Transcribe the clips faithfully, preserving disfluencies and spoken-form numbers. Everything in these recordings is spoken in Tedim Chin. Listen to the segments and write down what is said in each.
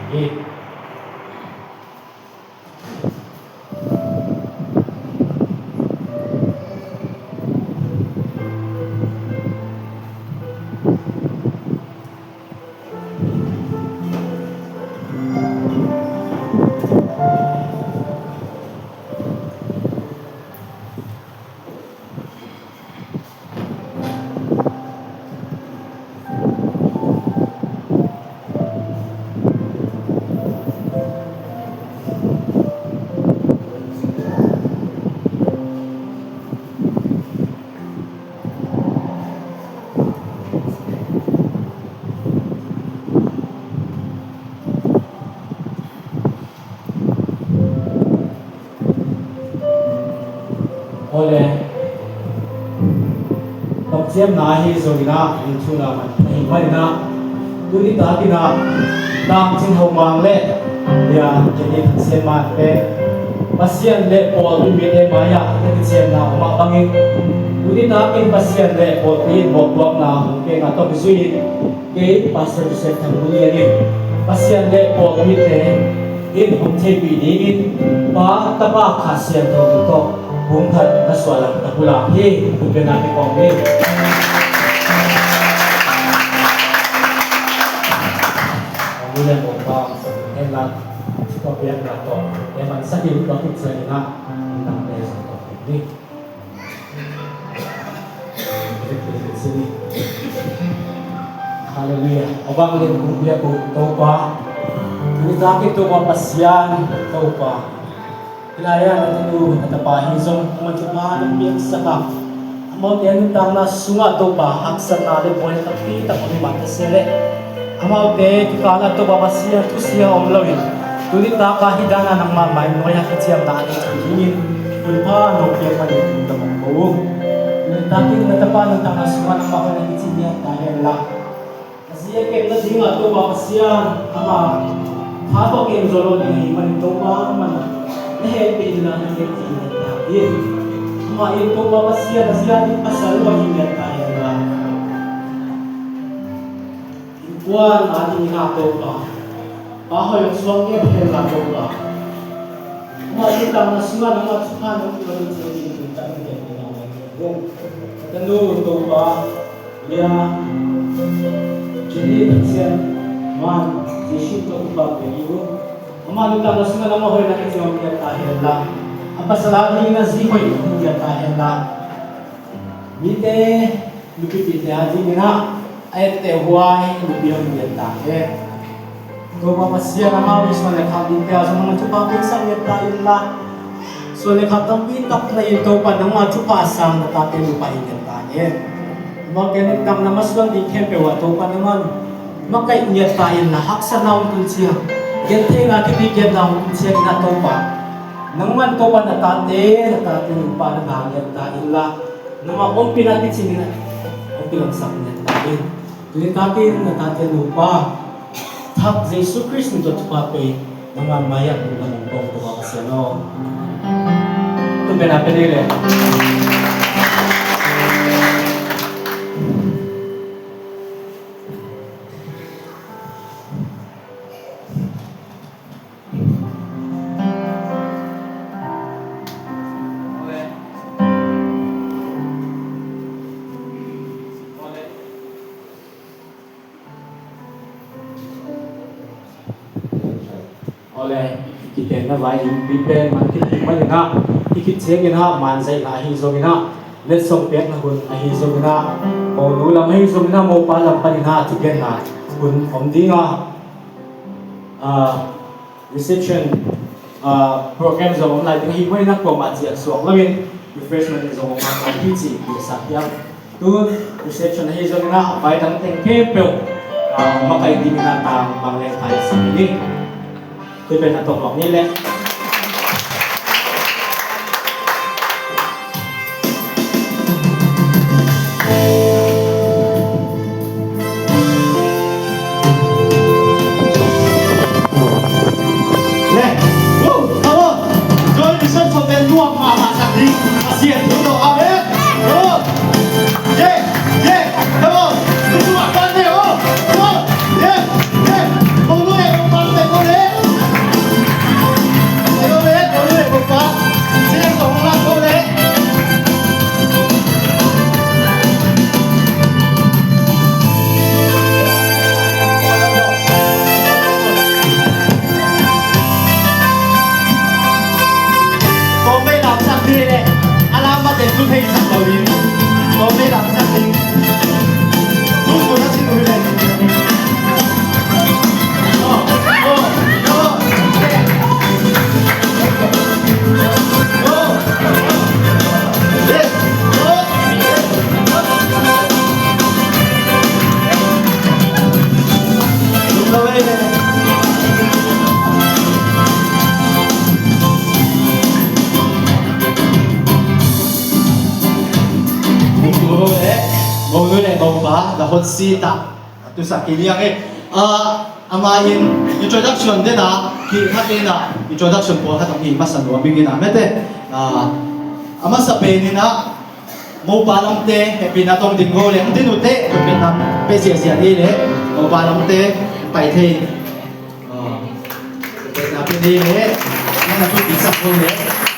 hi. Awle, kamciamna ahi zongin ah, in thuna man ahi manin ah, tuni takin ah, Tangcin Ho Mang le Lia Jenny Thangsian Mang pen Pasian le pawlpi mite mai-ah na kiciamna om mah bangin, tuni takin Pasian le pawlpi in mawhpuakna hong piakna tawh kizui-in, kei Pastor Joseph Thang Bul Lian in Pasian le pawlpite in hong theihpih dingin Pa, Tapa, Kha Siangtho min tawh bung khat na suahlang ka pulak hi. Thupina kikawm hi. Hong Bul Lian Bawngba, hong sa ding hen la, thupha piakna tawh e man sakin tua kip ciangin ah, nangte zong tawh kip ni. Halleluiah. A vanglian kong biak uh Topa, tuni takin Topa Pasian, Topa, hih lai-ah na tanu na tapa hi zong amah thupha na piaksak a, amaute nuntakna sungah Topa haksatna le buaina tampi tak om hi mah ta se leh, amaute kikal ah Topa Pasian thusia om loin, tuni tak ah hih dan ah nangmah mai nuai-ah kiciamna a nei thei dingin hun pha nong piak manin lungdam ong ko uh. Tuni takin na tapa nuntakna sungah nangmah hoihna kicing ngiat ta hen la, a zi a kep nadingah Topa Pasian, amah tha tawh kem zo lo ding ahih manin Topa, amah na hehpihna na nget ding ngiat ta in. Amah in Topa Pasian, a zi a ding pasal lo ahih ngiat ta hen la, innkuan a dingin ah Topa, pa hoih hong suak ngiat hen la Topa, amah nuntakna sungah nangmah thupha nong pia ding ciang ding nuntak ngiat ding a ngai ngiat ding. Ka tanu Topa, Lia Jenny Thangsian Mang, Jesuh tawh thupha pia hi uh. Amah nuntakna sungah nangmah hoihna kiciam ngiat ta hen la, a pasal a dingin a zi hoih ngiat ta hen la, mite, mipipite a dingin ah a ettehhuai nupi hong ngiat ta hen. Topa Pasian, amau i suan le khak dingte ah zong nangmah thupha piaksak ngiat ta in la, suan le khak tampi tak nei in Topa nangmah thupha a sang na tate nupa hi ngiat ta hen. Amau ke nuntakna masuan ding khempeuh ah Topa nangmah makaih ngiat ta in la, haksatna hong tun ciang, gentheihna kipikiatna hong tun ciangin ah Topa, nangmah Topa na tate, na tate nupa na ngah ngiat ta in la, nangmah ompihna kicingin ah hong kilangsak ngiat ta in. Tuni takin na tate nupa thak Jesuh Khrist min tawh thupha pia, nangmah mai-ah lungdam ong ko Topa Pasian aw. Thupina pia ni le. Awle, i kitenna vai in pi pen man kip ding manin ah, i kip ciangin ah manzaihna ahi zongin ah, letsong piakna hun ahi zongin ah, monu lam ahi zongin ah, mopa lam panin ah thugenna hun om ding a, ah, reception, ah, program zong om lai ding ahi manin ah, kuamah ciah suak loin refreshment zong om lai hi cih i sa hiam. Tun reception ahi zongin ah, a vai dang teng khempeuh, ah, makaih dingin ah tang bang leng thai sa ni. Tui pen a tawh mawk ni le. Le. Woo! Come on! Join the Sons of the Lord, mama, sakti. Amen. Come on! Yeah! Yeah! Come on! Come on! Come on! Yeah! Yeah! Come on! Monu le, monu le mopa, the hot seat ah. Tusak hi liang e. Ah, ama in introduction den a, hi khat in a, introduction pawl khat hong hi masa nuam ing in a mete. Ah, a masa pen in a, mopa lamte, hehpihna tawh ding vo le, hong din uh teh, hehpihna pe ziazia ni le, mopa lamte, pai thei. Ah, hehpihna pe ni le, na na tu pi sak vo le.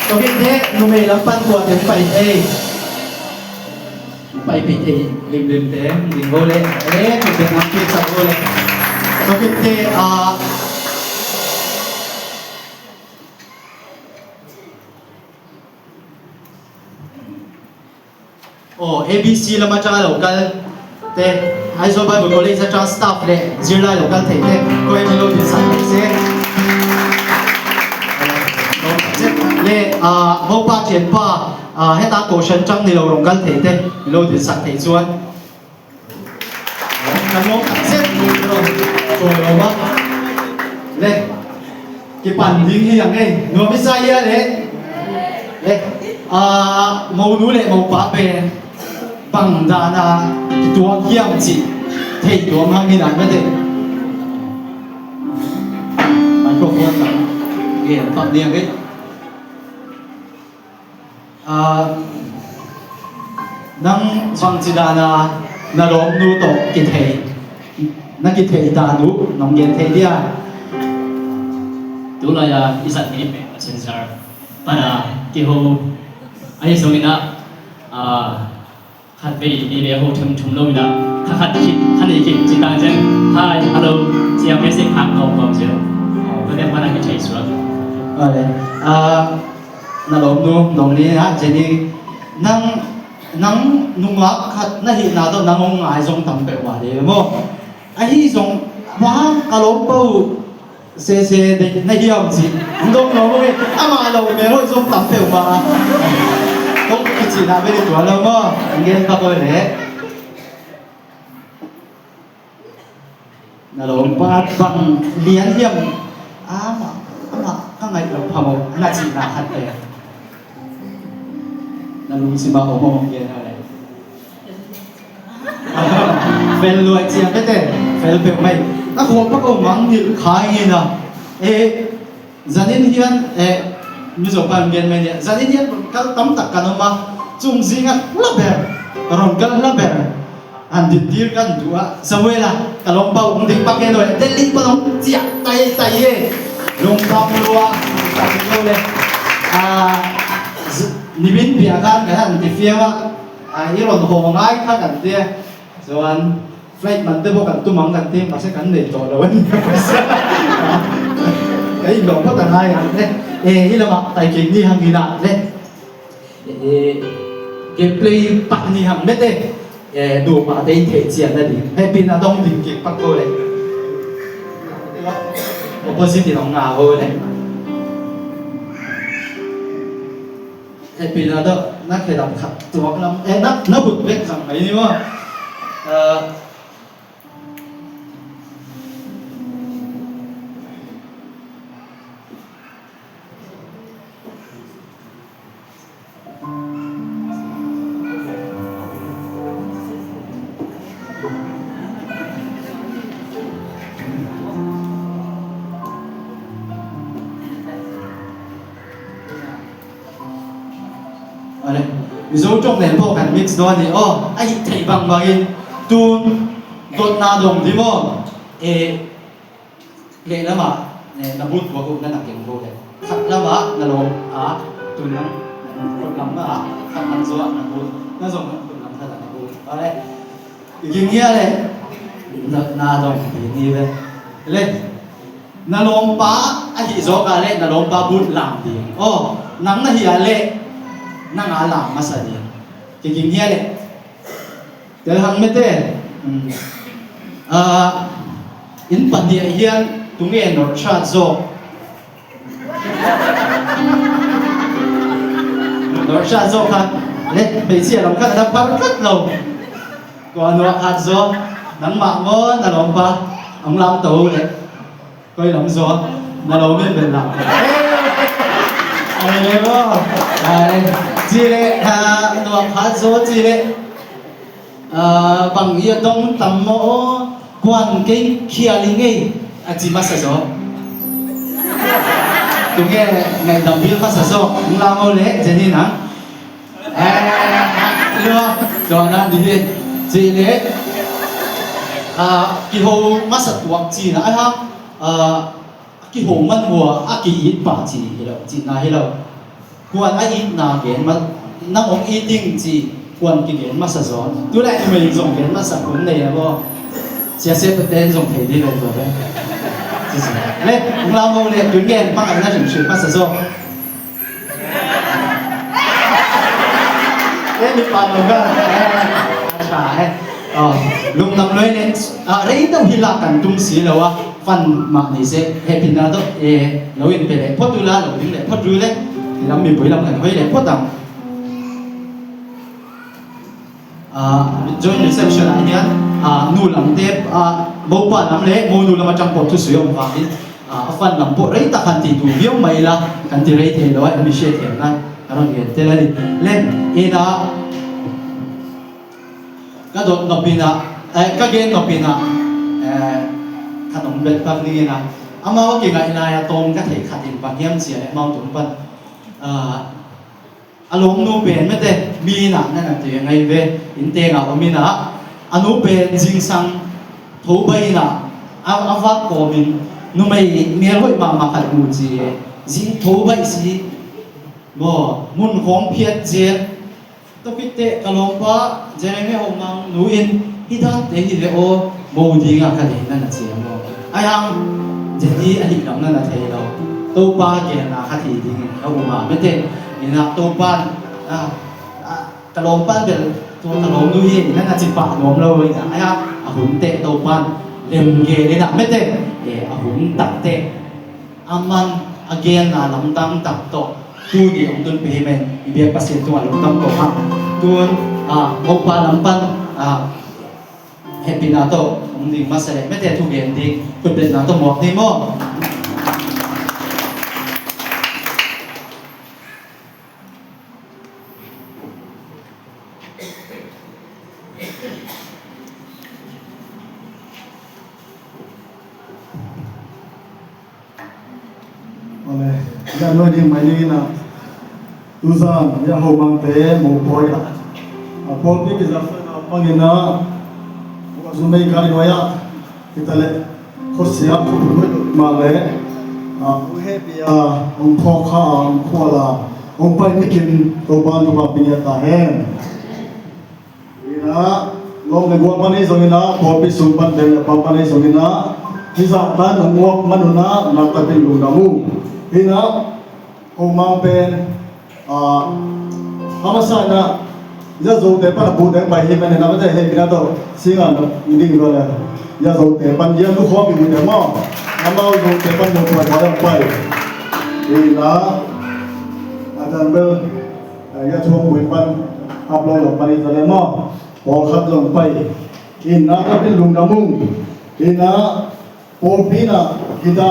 Tua khit teh, numei lam pan tua teh pai thei. Pai pi thei limlim te, ding vo le. Eh, tua khit teh, na tu sak vo le. Tua khit teh, ah, Oh, A B C lam a tang a lo kal te, Aizawl Bible College a tang staff le zirlai lo kal thei te, ko e mi lo din sak thei se. Le, ah, mopa thianpa, ah, heta ko shan tang ni lo rong kal thei te, mi lo din sak thei suan. Kan nuam tak zet. Tua lo mah. Le. Kipan ding hi ang ei. Nuam i sa ia le. Le. Ah, monu le mopa pen bang dan a kituak hiam cih thei tuam hang hi dan mete. Microphone tang gen pak ding ang ei. Ah, nang bangci dan a na lawmnu tawh kithei, na kithei dan uh nong gen thei dia? Tulai a i zat ni pen a censor pada kiho ahi zongin ah, ah, khat vei ni le ho thum thum lo in ah, kha khat khit, kha nei khit, ci tang ciang, hi, hello, ci a message khak kawm kawm ci lo. Aw, ka dek mana kithei suak. Aw le. Ah, na lawmnu, dong ni ah, Jenny, nang, nang nungak khat na hihna tawh nang hong ngai zong tam peuhmah de maw? Ahi zong, bang ka lawmpa uh, sese deih na hiam cih hong dong lo maw, amah lo mel hoih zong tam peuhmah. Kong kicihna bel i tuan lo maw? Hong gen pak oi leh. Na lawmpa bang lian hiam? Amah, amah ka ngaih lo phamawh, na cihna khat te. Na lungsim ah om om gen a leh. Fel luai cia pete, fel peuh mai. Na khuak pak om mang nilh khai ngina. Eh, zanin hian, eh, Mizo pan gen mai nia. Zanin hian kal tam tak kan om a. Cung zing a la ber. Ron kal la ber. An dit dir kan duh a. Samuel a, ka lawmpa ung ding pak ngen lo. Delhi pan ong ciah tai tai e. Lungdam lua. Tam lo le. Ah, z-, nimin piak kan kan an ti fiam a. Ah, i ron haw ngai kha kan ti a. Zuan flight man te bawk kan tumang kan ti, mahse kan nei tawh lo a ni. Ka ih lawh phawt a ngai ang le. Eh, hih lamah tai kik ni hang hi nah le. Eh, gameplay pah ni hang mete. Eh, duh mah te i theih cian a ding. Hehpihna dong ding kik pak ko le. Opposite in hong nga ho le. Hehpihna tawh na khedap khat tuak lam, eh, na, na but bek zang mai ni maw? Eh, Ale, Mizo ṭawng nen pawh kan mix dawn ni aw, a hih theih bangbangin tun dotna dong ding maw? Eh, lehlamah, eh, na but tuak uh na na keng ko le. Khat lamah na lawm a, tun lam, kut lam ah, khat lam zuah na but, na zong kut lam khat na but. Ale, i ging hia le, na, na dong ding ni ve. Le, na lawmpa ahih zawk a leh na lawmpa but lam ding. Aw, nang na hih a leh nang a lam masa ding. Kiging hian e. Tel hang mete. Hmm. Ah, inn pahnih hian tunge nawrh hrat zawk? Nawrh hrat zawk kha. Le, hmeichhia lam khat a na phar tlat lo. Kua nawrh hrat zawk? Nangmah maw, na lawmpa? Hong lam to le. Koi lam zaw, na lo min bel lam. Ai le maw. Ai. Ci le, ah, nawrh hrat zaw ci le. Ah, bang i a dong tam maw, kuan kei khial i ngei, a ci masa zaw. Tunge ngaihdam bil masa zaw, hong lam o le, Jenny na. Eh, tua, tua na di hi. Ci le, ah, kiho masa tuak ci na, ai ha, ah, kiho man hua, a ki-it pah ci hi lo, cihna hi lo. Kuan a itna gen ma, nang hong it ding ci, kuan kigen masa zaw. Tu lai numei zong gen masa kun nei a maw. Sia sia peten zong thei ding lo tua ve. Ci ci. Le, hong lam ho le, tun gen, pang a na rim rim masa zaw. Eh, mi pan lo ka. Eh, a tha, eh. Oh, lungdam loi le. Ah, rei deuh hi la kan tum si lo a. Fan mah ni se, hehpihna tawh, eh, lo in pe le. Phot uh la, lo ding le, phot uh le. Hi lam mipui lam kan hoi le, phot ang. Ah, joint reception ah hian, ah, nu lamte, ah, mopa lam le monu lam aṭang pawh thusui a awm vangin, ah, a fan lam pawh rei tak han tih duh viau mai ila, kan ti rei thei lo a, M B C a thiamna a rawn ngen tel a ni. Len, ina, ka dawt nopina, eh, ka gen nopina, eh, khat awm bet pak ning ina, amau a kingaih laia tawm ka theih khat in bang hiam cia le amau tum pan, ah, a lawmnu pen mete, mi inah na na ti ngai ve, innte ngah awm inah, a nu pen zingsang tho bai inah, a, a vak kawmin numei mel hoih mahmah khat mu ci e, zing tho bai si maw, mun khawng phiat zel, topic te ka lawmpa, Jeremy Ho Mang nu in, hi dante hi ve aw, mo dinga ka deihna na ciam aw. Ai hang, Jenny a hih lam na na thei lo. Topa gelna kha thei dingin ka um a, mete, ina Topan, a, a, ka lawmpan bel, tua ka lawmnu hi, ina na ci pah nuam lo, ina, ai hang, a hun teh Topan, lem gel ina, mete, e, a hun tak teh. A man a genna lam tam tak tawh tuni hong tun pei hi men, i biak Pasian tungah lungdam ko hang. Tun, ah, mopa lam pan, ah, hehpihna tawh hong ding masa leh mete thu gen ding khutbetna tawh muak ni maw? Ole, ya nuai ding mai ding ina. Tuzan, ya Ho Mangte, mo poi a. A pawlpi kizapna pangina, a zumei kai nuai a. Kita le, khosia, khosia, ma le. A, hehpih a, hong phawk kha a, hong khual a, hong pai mikin, Topan, Topan ping ya ta hen. Ina, lawm le gual pan ei zongina, pawlpi sung pan bel le pan pan ei zongina, hi zah tan a muak man una, naktakin lungdam u. Ina, Ho Mang pen, a, a masa ina, ya Zote pan a bu deng pai hi men ina, mate hehpihna tawh, singa ding lo le, ya Zote pan, ya nu khawm i bu deng maw, amau Zote pan mu pai pai pai. Ina, a dan bel, ya thuang bui pan, hap lo lo pan i ta le maw. Pawlkhat zong pai. Ina ka pil lungdam ung. Ina pawlpi ina kita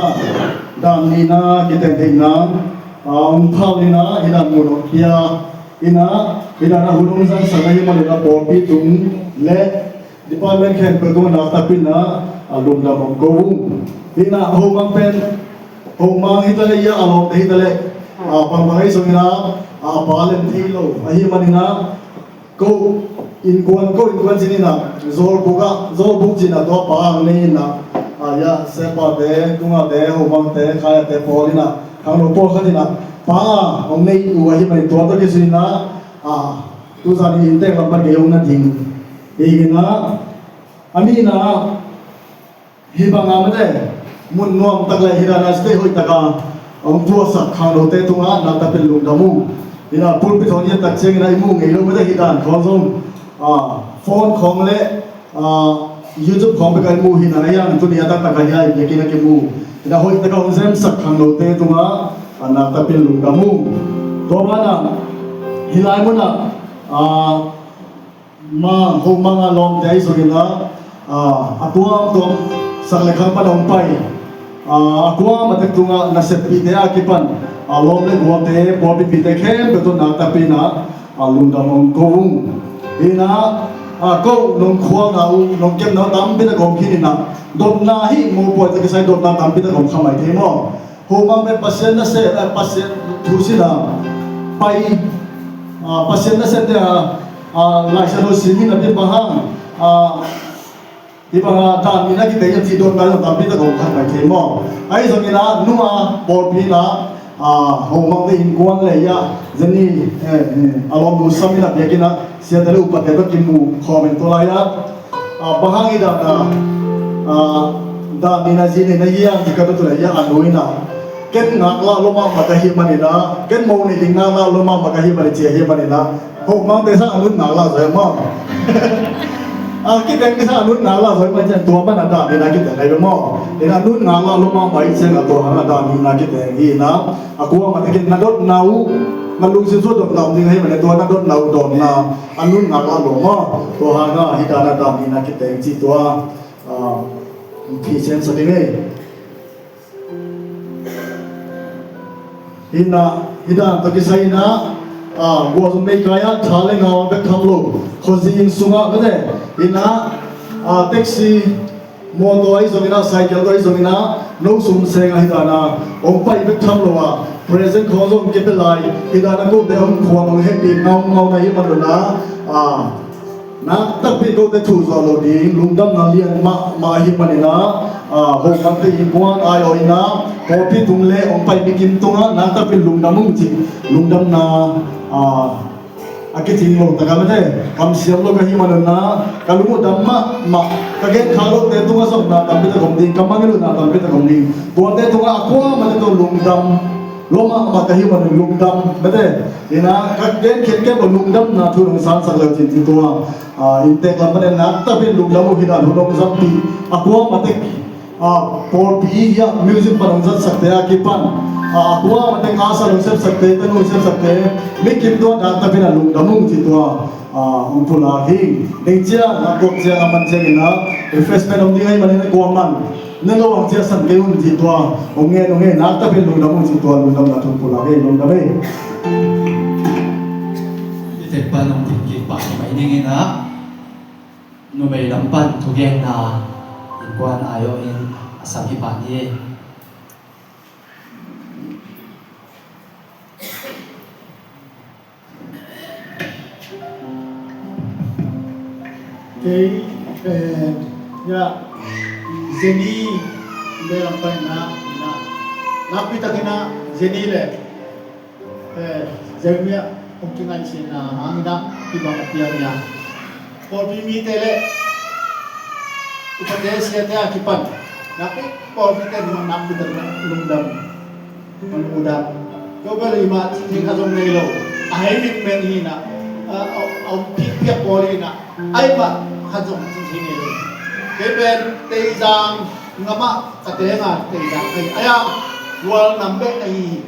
dan nihna kiten theih nang, a, hong phau nihna ina mun hong pia. Ina, ina na hun hong zangsak na hi man ina pawlpi tung le department khempeuh tung naktakin a, lungdam hong ko ung. Ina Ho Mang pen, Ho Mang hi ta le, ya a lawmte hi ta le, a, bangbang ei zong ina, a, pa lem thei lo ahi man ina, ko innkuan, ko innkuan cin ina, zawlbuk ah, zawlbuk cin a tua pa ang nei ina, a, ya, Sepa te, Tunga te, Ho Mang te, Khaia te pawl ina, khangno pawlkhat ina, pa ang hong nei uh ahi man ina tua tawh kisin ina, a, tuzan i inntek lam pan kei hong na ding. Hi ina, a nihna, hi banga mate, mun nuam tak le hi dana stage hoih taka hong puaksak khangnote tungah naktakin lungdam ung. Hi na, pulpit khawng i et tak ciangin ah i mu ngei lo mate, hi dan khawng zong, ah, phone khawng le, ah, YouTube khawng bek a i mu hi na, ahi hang tuni a taktak a hi a i biakinn a kimu. Hi na, hoih tak a hong semsak khangnote tungah, ah, nakpi takin lungdam ung. Tua banah, hih lai munah, ah, Mang, ho Mang a lawmte ahi zongin ah, ah, a tuamtuam sak le khang pan hong pai. Ah, a kuamah tek tungah naseppihte a kipan, ah, lawm le gualte, pawlpipite khempeuh tawh nakpi takin ah, ah, lungdam hong ko ung. Hi na, ah, ko nong khualna uh, nong kepna uh tampi tak om khin hi na, dotna hi mopawi tak kisai dotna tampi tak om kha mai thei maw. Ho Mang pen Pasian nasep, eh, Pasian thu sin a pai, ah, Pasian nasepte a, ah, Lai Siangtho sim hi na, hih bang hang, ah, hih bang a dan nih na kiteng hiam cih dotna zong tampi tak om kha mai thei maw. Ahi zongin ah, nung a pawlpi in ah, ah, Ho Mangte innkuan le hi a, Jenny, eh, eh, a lawmnu Sam in ah biakinn ah siate le upate tawh kimu khawm in tua lai ah, ah, bang hang hi dan a, ah, dan nih na zi nei na hiam ci ka dot uh leh hi a, a nu in ah, ken ngaklah lua mahmah ka hih manin ah, ken mo nei ding ngaklah lua mahmah ka hih manin ci ahih manin ah, Ho Mangte sang a nu'n ngaklah zaw hi maw. Ah, kiteng sang a nu'n ngaklah zaw hi maw, ciang tua man a dan nih na kiteng hi ve maw. Hi na, a nu'n ngaklah lua mahmah ahih ciang a tua hang a dan nih na kiteng hi na, a kuamah tek in na dotna uh, na lungsim sung dotna om ding ahih manin tua na dotna uh dawnna a nu'n ngaklah lua maw. Tua hang a hi dan a dan nih na kiteng cih tua, ah, hong phisiansak ing ei. Hi na, hi dan tawh kisai in ah, ah, guah zong nei kai a, tha le ngau bek tham lo, khuazing sungah mate. Hi na, ah, taxi, mawtaw ahi zongin ah, cycle tawh ahi zongin ah, no sum seng a hi dan a hong pai bek tham lo a, present khawng zong kipia lai. Hi dan a kote hong khual hong hehpih ngaungau na hih man un ah, ah, nakpi takin kote thu zuak loh ding lungdamna lian mahmah ahih manin ah, ah, Ho Mangte innkuan ai-awh in ah, pawlpi tung le hong pai mikim tungah nakpi takin lungdam ung cih lungdamna, ah, a kicing lo tak a mate, kamsiam lo ka hih man un ah, ka lung uh dam mahmah, ka genkhak lote tungah zong na tampi tak om ding, ka mangngilh uh na tampi tak om ding. Tuate tungah a kuamah tek tawh lungdam lua mahmah ka hih man un lungdam mate. Hi na, ka gen khit khempeuh lungdamna thu hong sangsak le uh cin cih tua, ah, inntek lam pan in nakpi takin lungdam uh hi dan hun hong zampih a kuamah tek, ah, pawlpi hi a music pan hong zatsakte a kipan, ah, a kuamah tek a sa hong sepsakte, tanu hong sepsakte, mikim tungah nakpi takin a lungdam ung cih tua, ah, hong pulak hi. Ding ciang a kuak ciang a man ciangin ah refreshment om ding ahih manin a kuaman ne lo ang ciah san kei un cih tua hong ngen, hong ngen, nakpi takin lungdam ung cih tua lungdamna thu pulak hi, lungdam hi. I tek pan hong dik kik pah hi mai ning in ah, numei lam pan thugenna innkuan ai-awh in a sam hi pah ni. Kei, eh, ya, Jenny, le lam pan in ah, in ah, nakpi takin ah Jenny le, eh, Jeremiah hong kingaihsutna hangin ah hih bang a piang hi a. Pawlpi mite le upate siate a kipan nakpi, pawlpite tungah nakpi takin lungdam. Ka lungdam. Kei bel i mah cih theih khat zong nei lo. A hei mitmeng hi in ah, a, a, a om phikphiak pawl hi in ah, a i mah khat zong cih theih nei lo. Kei pen Teizang ngam ah ka teng a, Teizang ka hi a, a, Gualnam beh ka hi hi.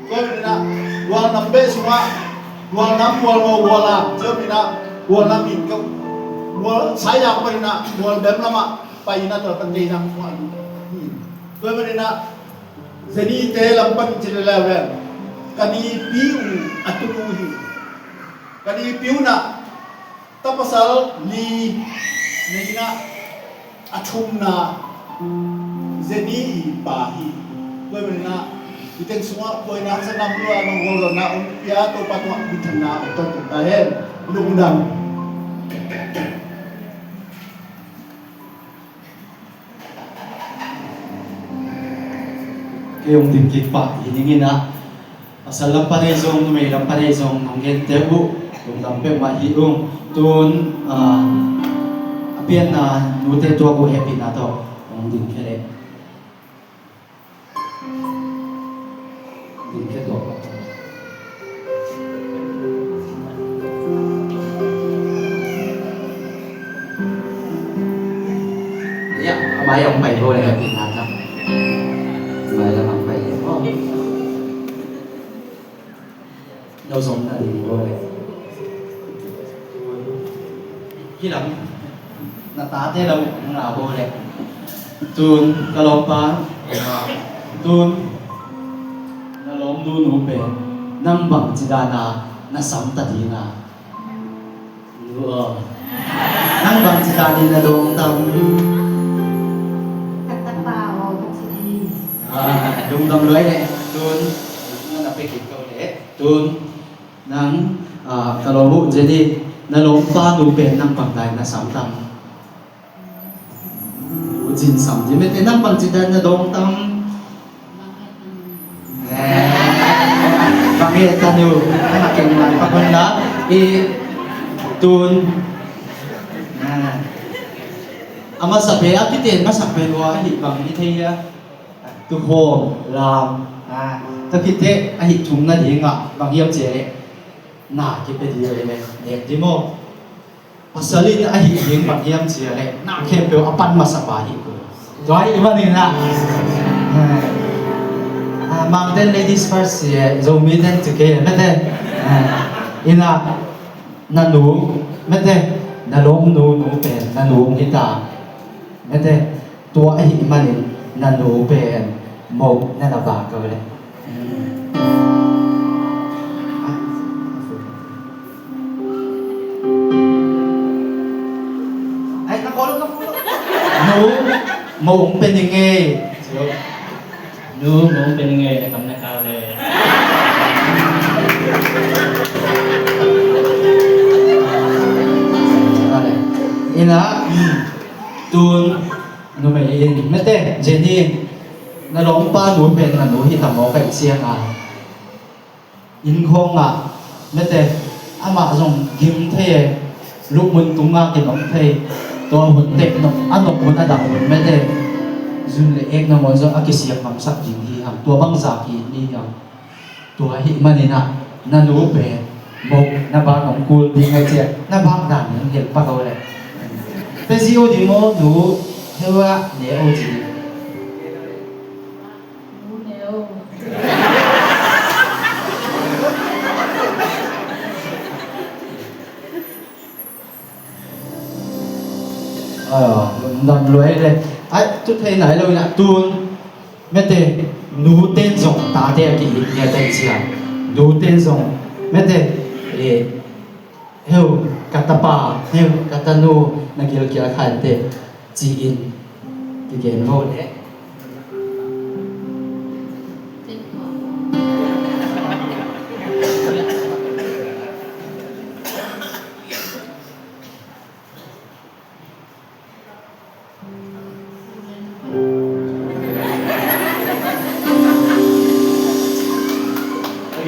Tua hi in ah, Gualnam beh sungah, Gualnam, Gualngo, Gualam, tua hi in ah, Gualnam in ka, Gual, Saizang pan in ah, Gualdem lamah pai in ah, tua pan Teizang sungah hi. Tua hi in ah, Jenny te lam pan ci lel leng, ka nipi uh a tunu hi. Ka nipi uh in ah, ta pasal li nei in ah, a thumna Jenny i pa hi. Tua hi in ah, i teng sungah buaina, haksatna, muanna, nong gualzawhna hong pia Topa tungah minthanna hong ton tung ta hen. Lungdam. Kei hong dim kik pah hi ning in ah, pasal lam pan ahi zong, numei lam pan ahi zong, nong gente uh lungdam peuhmah hi ung. Tun, ah, a pianna nute tuak uh hehpihna tawh hong dim khia leh. Dim khia tuak. Mai ang pai bo le, happy na ta. Mai lam ang pai le. Oh. No zong na ding bo le. Hi lam. Na tate lo na bo le. Tun ka lawmpa. Tun na lawm nu nu pen nang bang ci dan a na sam ta ding a. Nu aw. Nang bang ci dan in na dawng tam. Ka tapa aw ka ci ding. Ah, lungdam luai le. Tun na pe kik ko le. Tun nang, ah, ka lawm uh Jenny, na lawmpa nu pen nang bang dan na sam tam. U Cin sam ding mete, nang bang ci dan na dawng tam. Eh, bang e ta nu, na keng lai pa kon la, i tun. Ah. A masa pe a kiten masa pe lua hi bang i thei a. Tukhawm lam. Ah. Ta kite a hi thum na ding a bang hiam ci le. Na kipe ding le ne ding maw. Pasal in a hih ding bang hiam ci le na khempeuh a pan masa pa hi ko. Tua hi manin ah, ah, Mountain Ladies First si e, Zomi ten ci ke mete. Ah, ina na nu mete, na lawm nu nu pen na nu hi ta. Mete, tua ahih manin na nu pen mo na na vak ko le. Ai, na ko lo, na ko lo. Nu, mo ong pen ing e. Nu, mo ong pen ing e, na kam na kau le. Ina, tun, numei in, mete, Jenny in, na lawmpa nu pen na nu hi ta maw ka i ciang a. Inn khawng ah, mete, amah zong gim thei e, lukmun tung a kinong thei, tua hun tek nong, a nong hun a dang hun mete, zun le ek nangawn zong a kisiam ngamsak ding hi hang, tua bang za ki inn hi hang. Tua ahih manin ah, na nu pen, mo, na bak hong kul ding a ciah, na bak dan in hong hilh pak o le. Pe zi o ding maw, nu, heu ah, ne o zi ding. Nu ne o. Aa, nam luai le. Ai, tu thei nai lo ina tun. Mete, nu ten zong tate a ki-it ngia ten sia. Nu ten zong. Mete, eh, heu, ka tapa, heu, ka tanu, na gilkial khan te. Ci-in, kigen vo le.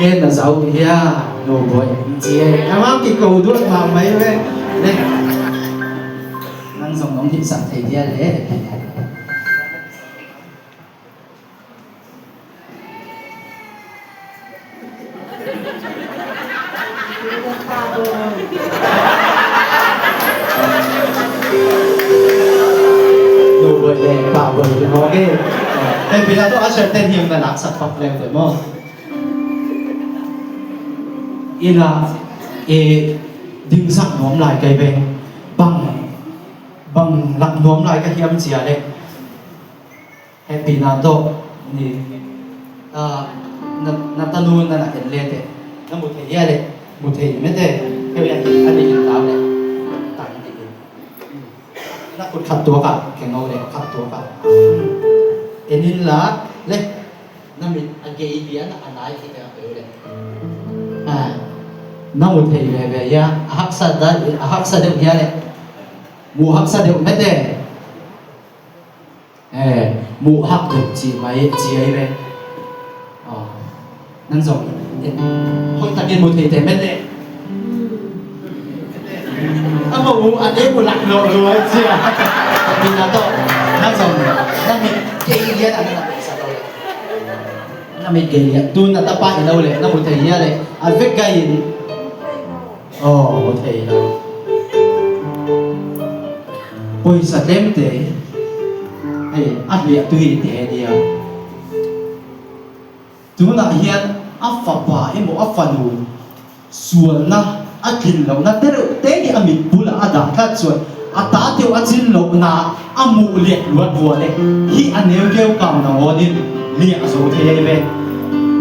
Again, na zau hia, no boy. Cie, amau kiko duat ma mai ve. Le. Nang zong nong hih sak thei dia le. Nubai le pah buai hi mawk e. Hei, pina tawh a serten hiam na laksak pak leng tuan maw? Ina, e, dingsak nuam lai kai beng. Bang, bang lak nuam lai ka hiam cia le. Hehpihna tawh ni, ah, na, na tanu na na en lete, na mu thei hia le, mu thei mete, heuh a hi, a ni in lau le, tang ti in. Na khut khat tuak ah, kengau le khat tuak ah. En in la le, na mit a gei lian a nai khit a peu le. Ah, na mu thei veve hia, a haksa da, a haksa deuh hia le, mu haksa deuh mete. Eh, muh hak deuh ci mai, ci ai ve. Aw, nan zong, eh, hoih takin mu thei te met le. Ama u, an e mu lak lo lo ai cia. Pina tawh, nan zong, nan mit gei lian an na sa lo. Nan mit gei lian, tu na tapa i lo le, na mu thei hia le, a vek gai in. Aw, mu thei lo. Poisa tlemte. Hei, a liahtu hi te dia. Tunah hian a fapa emaw a fanu sualna a tlinlohna tereuhte hi a mitbulah a dah tlat chuan a tate uh a tlinlohna a muh liat luat vua le, hih a neu keu kam nangawnin liah zo thei ahi ve.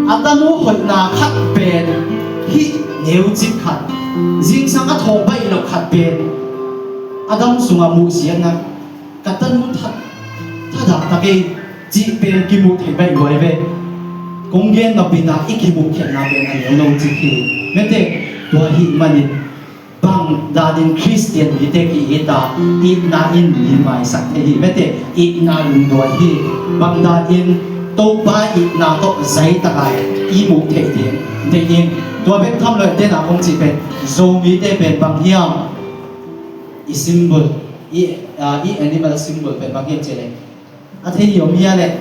A tanu hoihna khat pen hih neu chik khat, zingsang a thawh baih loh khat pen a dam sungah muh ziahna, ka tanu tha, thadah tak ei cih pen kimuh theih baih luai ve. Kong gen nopinah i kimuh khelhna pen a neu lo cik hi. Mete, tua hi manin bang danin Khristian mite ki-it a, itna in mi maisak thei hi. Mete, itna lungduai hi. Bang danin Topa itna tawh zai takah i muh theih ding deihin, tua bek tham lo, tenah kong cih pen Zomite pen bang hiam? I symbol, i, ah, i animal symbol pen bang hiam cih leh, a thei hi om hia leh,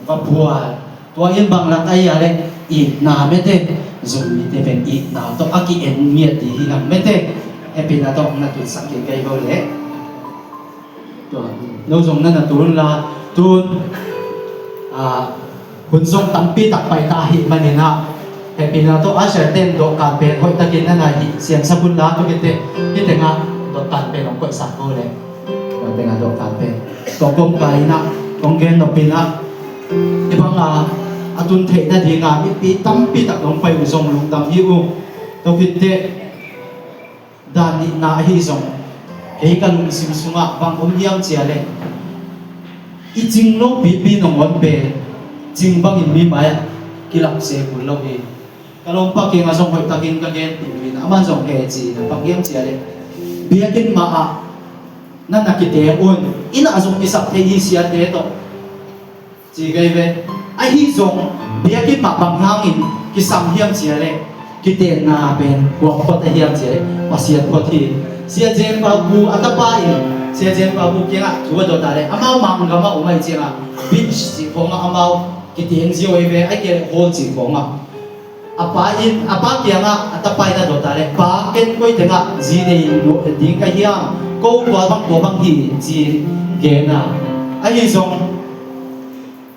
va bual. Tua in bang lak a hia leh, itna, mete, Zomite pen itna tawh a ki-en ngiat ding hi hang, mete. Hehpihna tawh na tunsak kei kei bo leh. Tua, no zong na na tun la, tun, ah, hun zong tampi tak pai ta ahih manin ah, hehpihna tawh usher ten dawhkan pen hoih takin na na hih siamsak un la, tu khit teh, hih tengah dawhkan pen hong koihsak bo leh. Tua tengah dawhkan pen, tua kawmkal in ah, kong gen nopin ah, hih bang a, a tun theihna ding a mipi tampi tak hong pai uh zong lungdam hi uh. Tu khit teh, dan nihna ahi zong, kei ka lungsim sungah bang om hiam cih leh, i cing lo pipi nangawn pen cing bangin mi mai-ah kilak se kul lo hi. Ka lawmpa kiangah zong hoih takin ka genpih uh in, aman zong he ci-in, bang hiam cih leh, biakinn mah ah na na kiteng un, inn ah zong kisap thei hi, siate tawh. Ci kei ve. Ahi zong, biakinn mah bang hangin kisam hiam cih leh, kitenna pen kua phot a hiam cih leh, Pasian phot hi. Sia Jem Pau Pu a tapa in, Sia Jem Pau Pu kiangah thu a dot a leh, amau Manggam a um ahih ciangah, beach cih khawngah amau kiteng zia uh hi ve, ahih kei leh hall cih khawngah. A pa in, a pa kiangah a tapa in a dot a leh, "Pa, ken koi tengah zi nei ding ka hiam? Ko tua bang, tua bang hi," ci-in gen a. Ahi zong,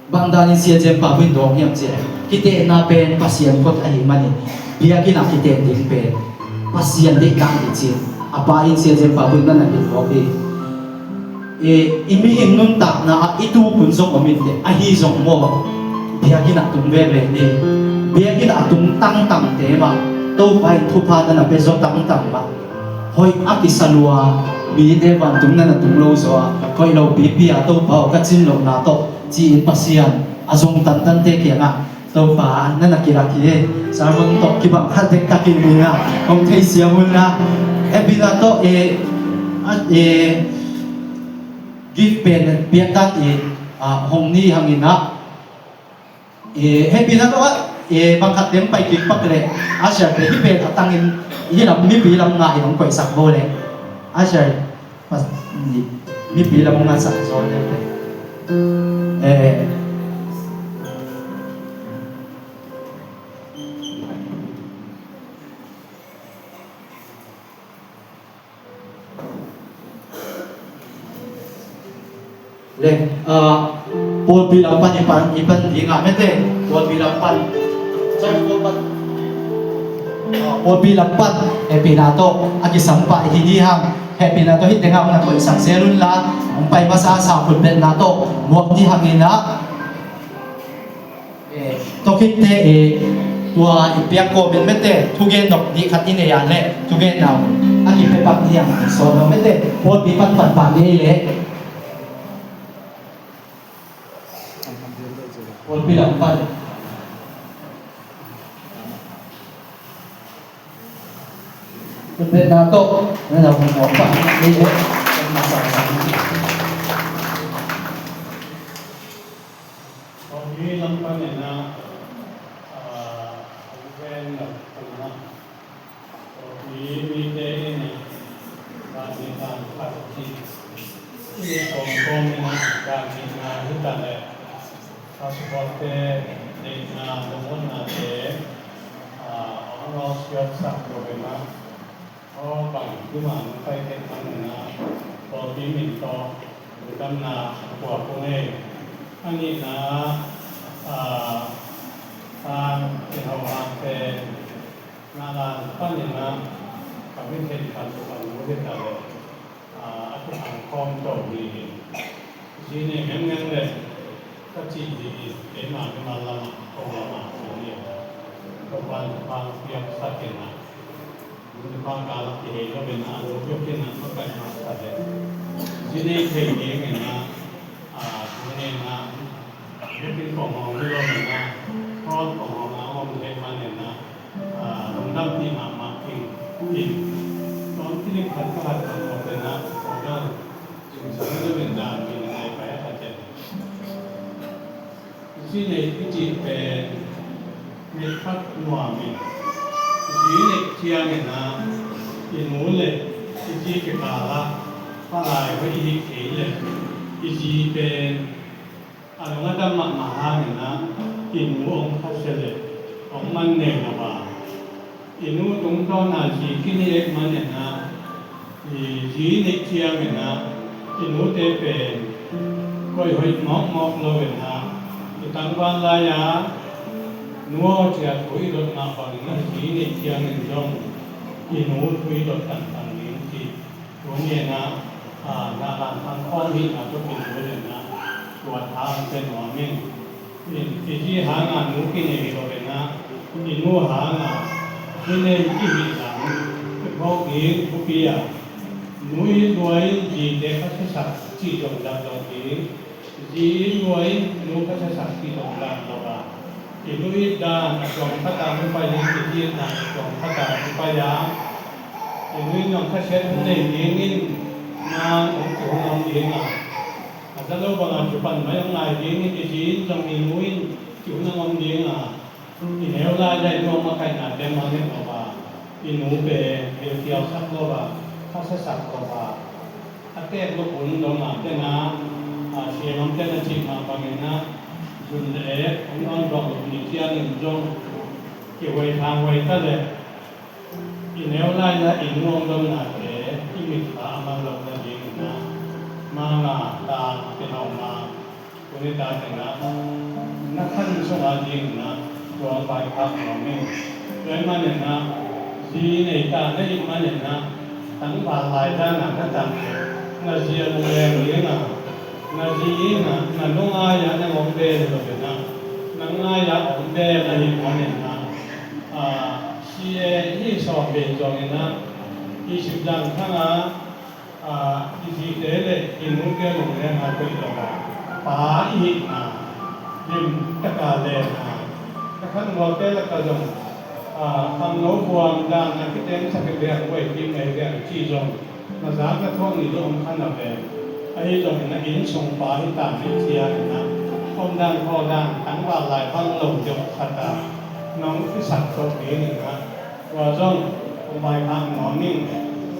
bang danin Sia Jem Pau Pu in dawng hiam cih leh, kitenna pen Pasian phot ahih manin, biakinn ah kiten ding pen Pasian deih dan hi ci-in, a pa in Sia Jem Pau Pu in na na hilh hi. I, i mihing nuntakna ah i tup hun zong om in teh, ahi zong maw, biakinn ah tung veve ni. Biakinn ah tung tangtangte mah, Topa in thupha na na pia zaw tangtang mah, hoih a kisa lua, mite vantung na na tung lo zaw a, hoih lo pipi a, Topa aw, ka cin lohna tawh, ci-in Pasian a zong tantante kiangah Topa na na kilak hi. Sermon tawh kibang khat dek ka kilh ding a, kong theisiam un la. Hehpihna tawh, eh, ah, eh, gift pen piak dan in, ah, hong ni hangin ah, eh, hehpihna tawh ah, eh, bang khat teng pai kik pak leh, usher te hih pen a tangin, hih lam, mipi lam ngah in hong koihsak bo leh. Usher, pas-, ni, mipi lam hong ngahsak zaw leh te. Eh, le, ah, pawlpi lam pan i pan, i pan ding a, mete, pawlpi lam pan. Sorry, pawlpi pan. Ah, pawlpi lam pan, hehpihna tawh a kisam pah hi ni hang, hehpihna tawh hih tengah hong na koihsak zel un la, hong pai masa a sakhut betna tawh muak ni hangin ah. Eh, tua khit teh, eh, tua i piak kawmin mete, thugen nop nih khat i nei a leh, thugen nau a kipia pak ni ang, sawn lo mete, pawlpi pan pan pan ni leh. Pawlpi lam pan. Khut betna tawh, na na hong mawk pan ni leh. Kawlpi lam panin ah, ah, hong ven lo kul ah, Kawlpi mite in ah, dan nihna khat hi. Hih kawm kawm in ah, dan nihna hi ta leh, passport te, deihna, lunghunna te, ah, hong lo siatsak lo in ah, aw bang, kum a hong pai kei hang in ah, Kawlpi min tawh, Lungdamna a puak kong nei. A nihna, a, Thang Tin Ho Hang pen Nahlan panin ah ka mithei khat tuk a lu hi ta leh, a, a thukhang khawm to hi. Zi nei ngemngem leh ka cih hi. Keima mimal lamah, kong lamah kong hi. Topa'n thukhang piaksak in ah, nu le pa kal ah kihei lo in ah, a lo piak in ah, makaih masa leh zi nei thei ding in ah, a, tu ni in ah, biakinn kong hong hi lo in ah, thawt kong hong a om thei man in ah, a, lungdampih mahmah ing, ing. Tua clip khat ka hat khat mawk in ah, kong dang cingsa lo in dan min a ngai pai a khat in. Zi nei i cih pen mit khat nuam in, zi neih ciangin ah i nu le i zi kikal ah palai hoih i hih kei leh, i zi pen a lung a dam mahmah hangin ah i nu hong khasia leh hong man nei lo a, i nu tungtawn a zi kiniek man in ah, i zi neih ciangin ah i nute pen koih hoih mawkmawk lo in ah, i tangval lai-a nu aw ci-a thu i dot mah bangin ah zi neih ciangin zong i nu thu i dot tangtang ding cih tuni in ah, a, Nahlan Thang khawm hihna tawh kilul in ah, tua tha hong pia nuam ing. I, i zi hanga nu kinei hi lo in ah, i nu hanga nu kinei i hih lam i phawk ding thupi a, nu i lua in zite khasia sak cih zong dak lo ding, zi i lua in nu khasia sak cih zong dak lo a, i nu it dan a tuam khat a hong pai in, i zi it dan a tuam khat a hong pai a, i nu in zong khasiat hong nei dingin nang hong kihong hong ding a, a za lo banga kipan mai hong ngai dingin i zi in zong i nu in kihong hong ding a, i neu lai-a i nu a makaihnate mangngilh lo a, i nu pen bilkialsak lo a, khasiasak lo a, a teek lo hun dong a, tena, a, siangam tena cih mah bangin ah, zun le ek hong dawntuak lo ni ciangin zong kihuai thanghuai ta leh, i neu lai-a i nu hong donnate i mit kha a man loh nadingin ah, Mang a, Thang Tin Ho Mang, tuni ta teng ah na khan sung a dingin ah tua hong vaikhak nuam ing. Tua ahih manin ah zi nei ta na hih manin ah, tangval lai dan a na tang leh na zi a lungleng ding a, na zi in ah na nu ngai-ah na hong bel lo in ah, na ngai-ah hong bel ahih manin ah, a, C A hih sawm pen zongin ah, i sip dan khang a, a, i zite le i nute lungleng a koih lo a, pa i hihna lim taka lena, ka khangualte lakah zong, a, khangno buang dan a kitengsak hi veng, huai kim mai veng ci zong na zak na thuak ni zong om kha na ve. Ahi zongin a innsung pa hi ta mah ciangin ah, omdan khawldan tangval lai bang lo deuh khat ah nong kisak tok dingin ah, tua zong hong vaikhak nuam ing.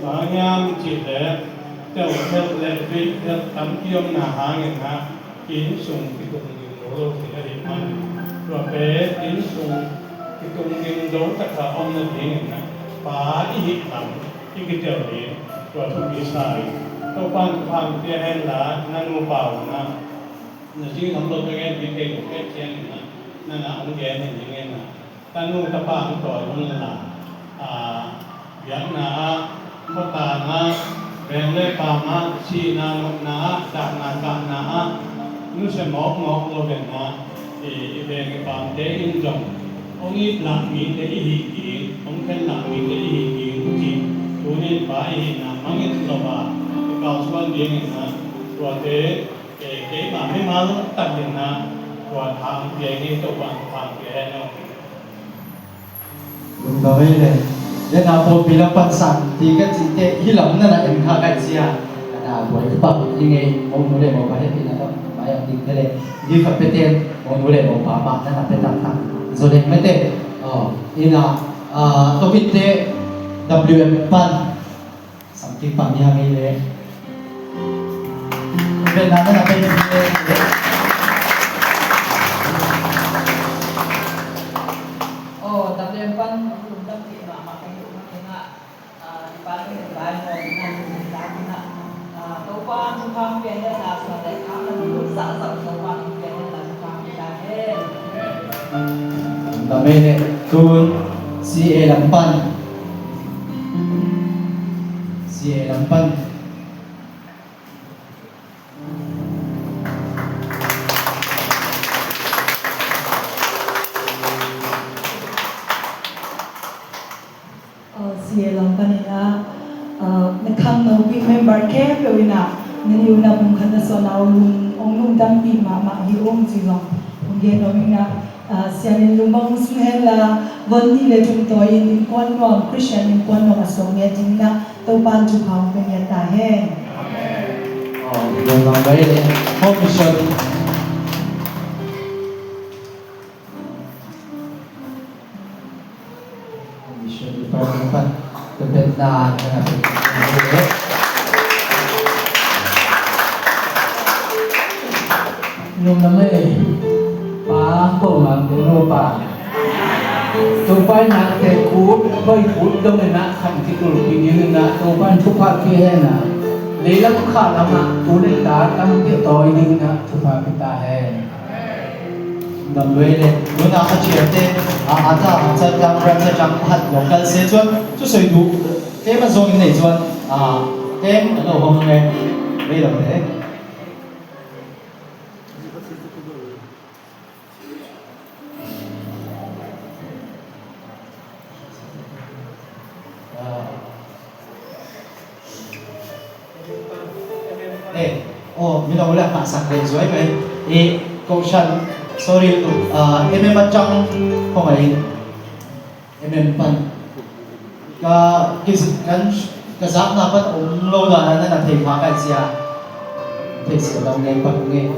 Bang hang hiam cih leh, teuh phelh le veih phelh tampi omna hangin ah, innsung kitung ding zo lo ding ahih manin, tua pen innsung kitung ding zo takah om nadingin ah, pa i hih lam i kitel ding, tua thupi sa ing. Topa'n thupha pia hen la, na nupa un ah, na zi lam lo ka gen pi kei lo, ka gen ciangin ah, na na hong gen hi ding in ah, tanu tapa hong tawi hun la, a, biakna ah, mawtang ah, veng le paam ah, sihna nopna ah, dahna kahna ah, nusia mawkmawk lo in ah, i, i veng i paamte in zong hong it lah mite i hi ding, hong khen lah mite i hi ding, ci. Tuni in pa i hihna mangngilh lo a, i kalsuan dingin ah, tuate, e, keima mimal takin ah tua tha hong pia ing ei, Topa'n tha hong pia hen aw. Lungdam ei le. Lena pawlpi lam pan sang ti ka cihte hi lam nana en kha kai sia. Ana buai ka pak hi ngei, monu le mopa hehpihna ka mai ang ding thei le. Hi khat peten monu le mopa mah nana pe taktak. Zo deng mete. Aw, ina, a, topitte W M pan Samkik pah ni hang ei le. Pen na na pen ni le. Oh, W M pan lungdam kik mahmah ka hi uh makin ah, ah, department lai ngawh in ah, lungdam in ah, ah, Topa thupha pia in ah, Lam ei le tun C A lam pan. C A lam pan. Uh, C A lam panin ah, uh, na khangno pi member khempeuh in ah, na liuna pumkhat na suahna uh lung, hong lungdampih mahmah hi ung ci zong hong gen nuam ing ah, uh, sianin lungmang hong sung hen la, von nih le thum tawi in innkuan nuam, Christian innkuan nuam a suak ngiat dingin ah, Topa'n thupha hong pia ngiat ta hen. Amen. Oh, lungdam vai le. Home mission. Mission Department pan pepetna na na pe. Lungdam ei. Pa ko ma ko no pa. Topa in ah te kut, koi kut dong in ah kham kikulh kik ding in ah Topa in thupha pia hen ah. Leilam kha lam ah tu le ta tam pia tawi ding in ah thupha pia ta hen. Dam lua ei le, nuna a ciate, a, a ta, a ta, a ta, a ta, a ta, a ta, local se chuan, chu soi duh, tlem a zawngin nei chuan, a, tlem a lo hawng nge, vei lo te. Eh, aw, mi lo le hmahsak leh zuai mai. Eh, kohhran, sorry, ah, M M a chang khawngaihin, M M pan. Ka, ki, kan, ka zakna pan om lo dan a na thei kha kai sia. Thei sia lo ngei pan ngei.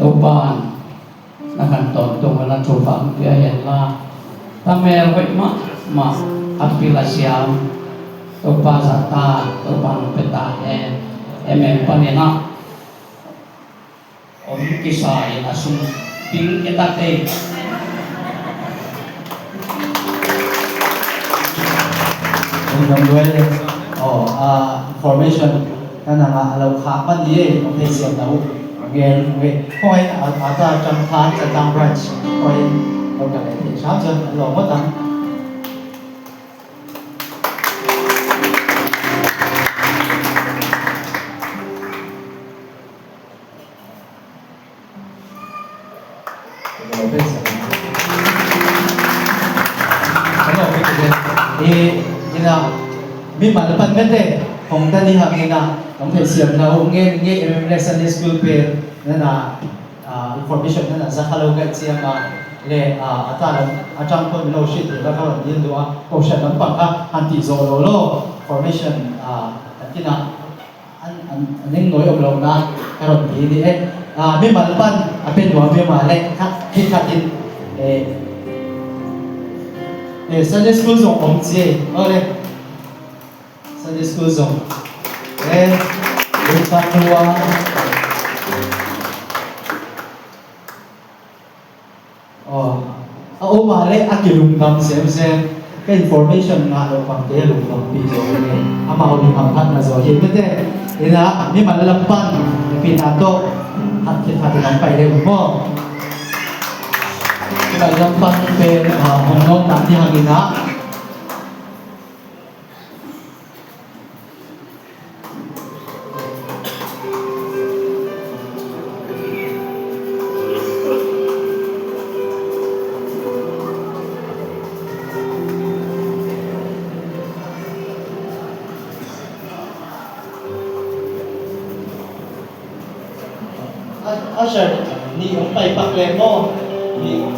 Topa'n na kan tawntung a na thupha pia hen la, ta mel hoih mahmah a pil a siam Topa zahta, Topa'n hong pia ta hen. Amen. Panin ah om kisa in a sum ping e ta te. Lungdam lua ei le. Aw, ah, information kan ang a lo khak pan ni ei, hong theisiam na uh. Ngen, ngen. Hoi, a, a ta chang khan, a ta chang branch. Hoi, lo ka le thei sam chuan, lo mo tang. Eh, ina, mimal pan mete, hong ta ni hang ina, hong theisiam na uh nge, nge M M le Sunday School pen, nana, ah, information nana za kha lo ka i ciang a, le, ah, a ta lo, a chang pon lo hriat theih la ka rawn dil duh a, kohhran lampang kha han tih zawh lo lo, information, ah, a tina, An, an, an eng nuai awm lo na ka rawn ti ni e. Ah, mimal pan a pe nuam mimal le khat, khi khat in, eh, eh, Sunday school zong om ci e. Aw le. Sunday school zong. Eh, lungdam lua. Aw, a om a le a kilungdam semsem. Ka information ngah loh bangte lungdampi zaw hi. Amau ding hamphatna zaw hi mete. Ina, mimal lam pan pina tawh khat khit khat in hong pai le uh maw? Mimal lam pan pen, ah, hong nawm dan ni hang ina. Usher, nih hong pai pak leh maw? Nih.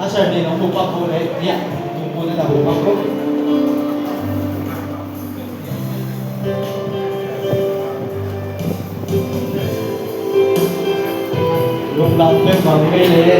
Usher nih hong pu pak bu leh, ya, pu pu na hong pu pak bu. Lungdam pek bang ngei le.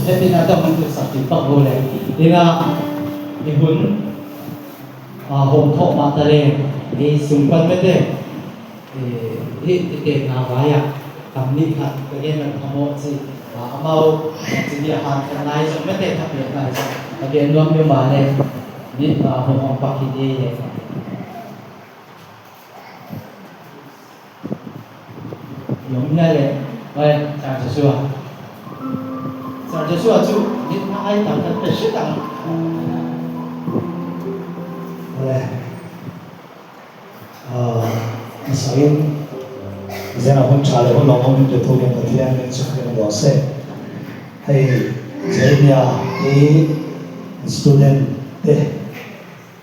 Hehpihna tawh hong tutsak ding pak uh le. Ina, i hun, ah, hong thawh mah ta le, i sung pan mete, i, i tenna vai-ah kam nih khat ka gen man phamawh ci, ah, amau ci ni a han khat nai zong mete khat nih nai zong ka gen nuam deuh mah le, nih, ah, hong hong pak hi ding le. Yom hia le, oi, Sir Joshua. Sir Joshua cu, nih na ai tam kan pe shi tam. Oi. Ah, a sain, zena hun cha le hun long om pe tu kan Pathian min chu kan do se. Hei, Jeremiah i student te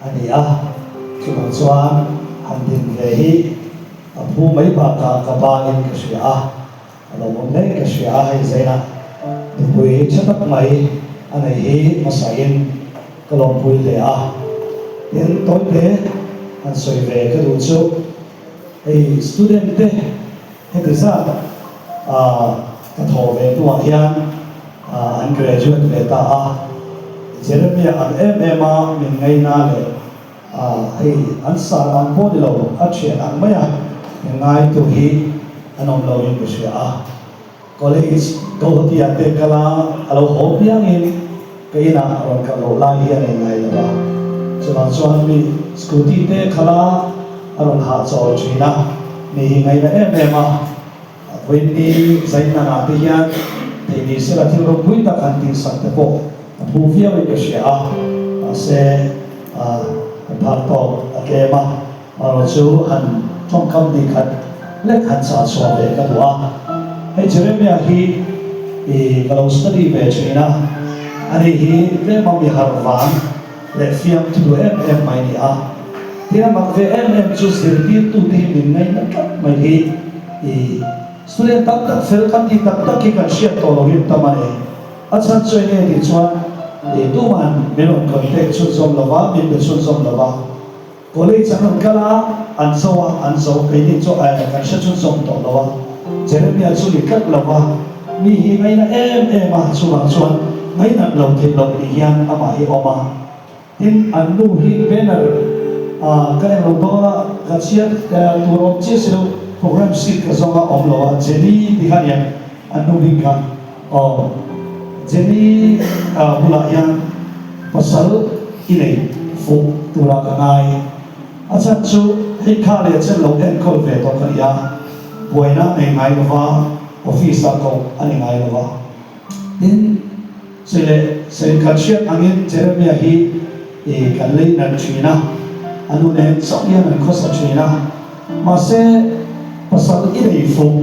a ni a, cumah chuan han din ve hi. A phu mai bakah ka pa in ka hria a, a lawmawm ngei ka hria a, hei zainah nupui ṭha tak mai a nei hi, hmasa in ka lawmpui hle a. Tin tawite han sawi ve ka duh chu, hei student te heti zat, ah, ka thawh ve hnuah hian, ah, an graduate ve ta a. Jeremiah ang em em a min ngaina leh, ah, hei an san ang pawh ni lo, a ṭhian ang mai a min ngaitu hi an awm lo in ka hria a. College Guwahati-ah te kal a, a lo haw piangin ka inah a rawn kal loh lai hi a nei ngai lo a. Chuvang chuan mi scooty te kal a, a rawn hah chawl ṭhin a, mi hi ngaina em em a. A vawiin ni zainah te hian theih ni sela thil ropui tak han tihsak te pawh a phu viau in ka hria a. Mahse, a, a phak tawk a tlem a. Amaherawhchu han ṭawngkam ni khat lek han chah chhuah ve ka duh a. Hei Jeremiah hi, i, ka lo study ve ṭhin a, ani hi tlema mi harh vang leh fiamthu duh em em mai ni a. Tin a mak ve em em chu zirtirtute hi min ngaina tlat mai hi. I, student tam tak fel kan tih tak tak hi kan hriat tawh lo hi tam a ni. A chhan chu enge tih chuan, i, tuman min rawn contact chhunzawm lo va, min pe chhunzawm lo va. College an rawn kal a, an zo a, an zo, keini chu, eh, kan hre chhunzawm tawh lo a. Jeremiah chu ni tlat lo va, mi hi ngaina em em a, chuvang chuan ngainat lo theih loh ni hian amah hi awm a. Tin, an nu hi banner, ah, ka en lo dawn a, ka chhiat, eh, tur awm chiah si lo, program sheet ka zawng a, awm lo a, Jenny tih kha nia. An nu bik kha, aw, Jenny, ah, bulah hian pasal i nei fuh tura ka ngai. A chhan chu hei kha leh chen lo enkawl ve tawh ka ni a, buaina nei ngai lo va, office-ah koh a ni ngai lo va. Tin, sawi leh, sawi kan hriat angin Jeremiah hi, eh, kan lei nat ṭhin a, a nu nen chauh hian an khawsa ṭhin a. Mahse, pasal i nei fuh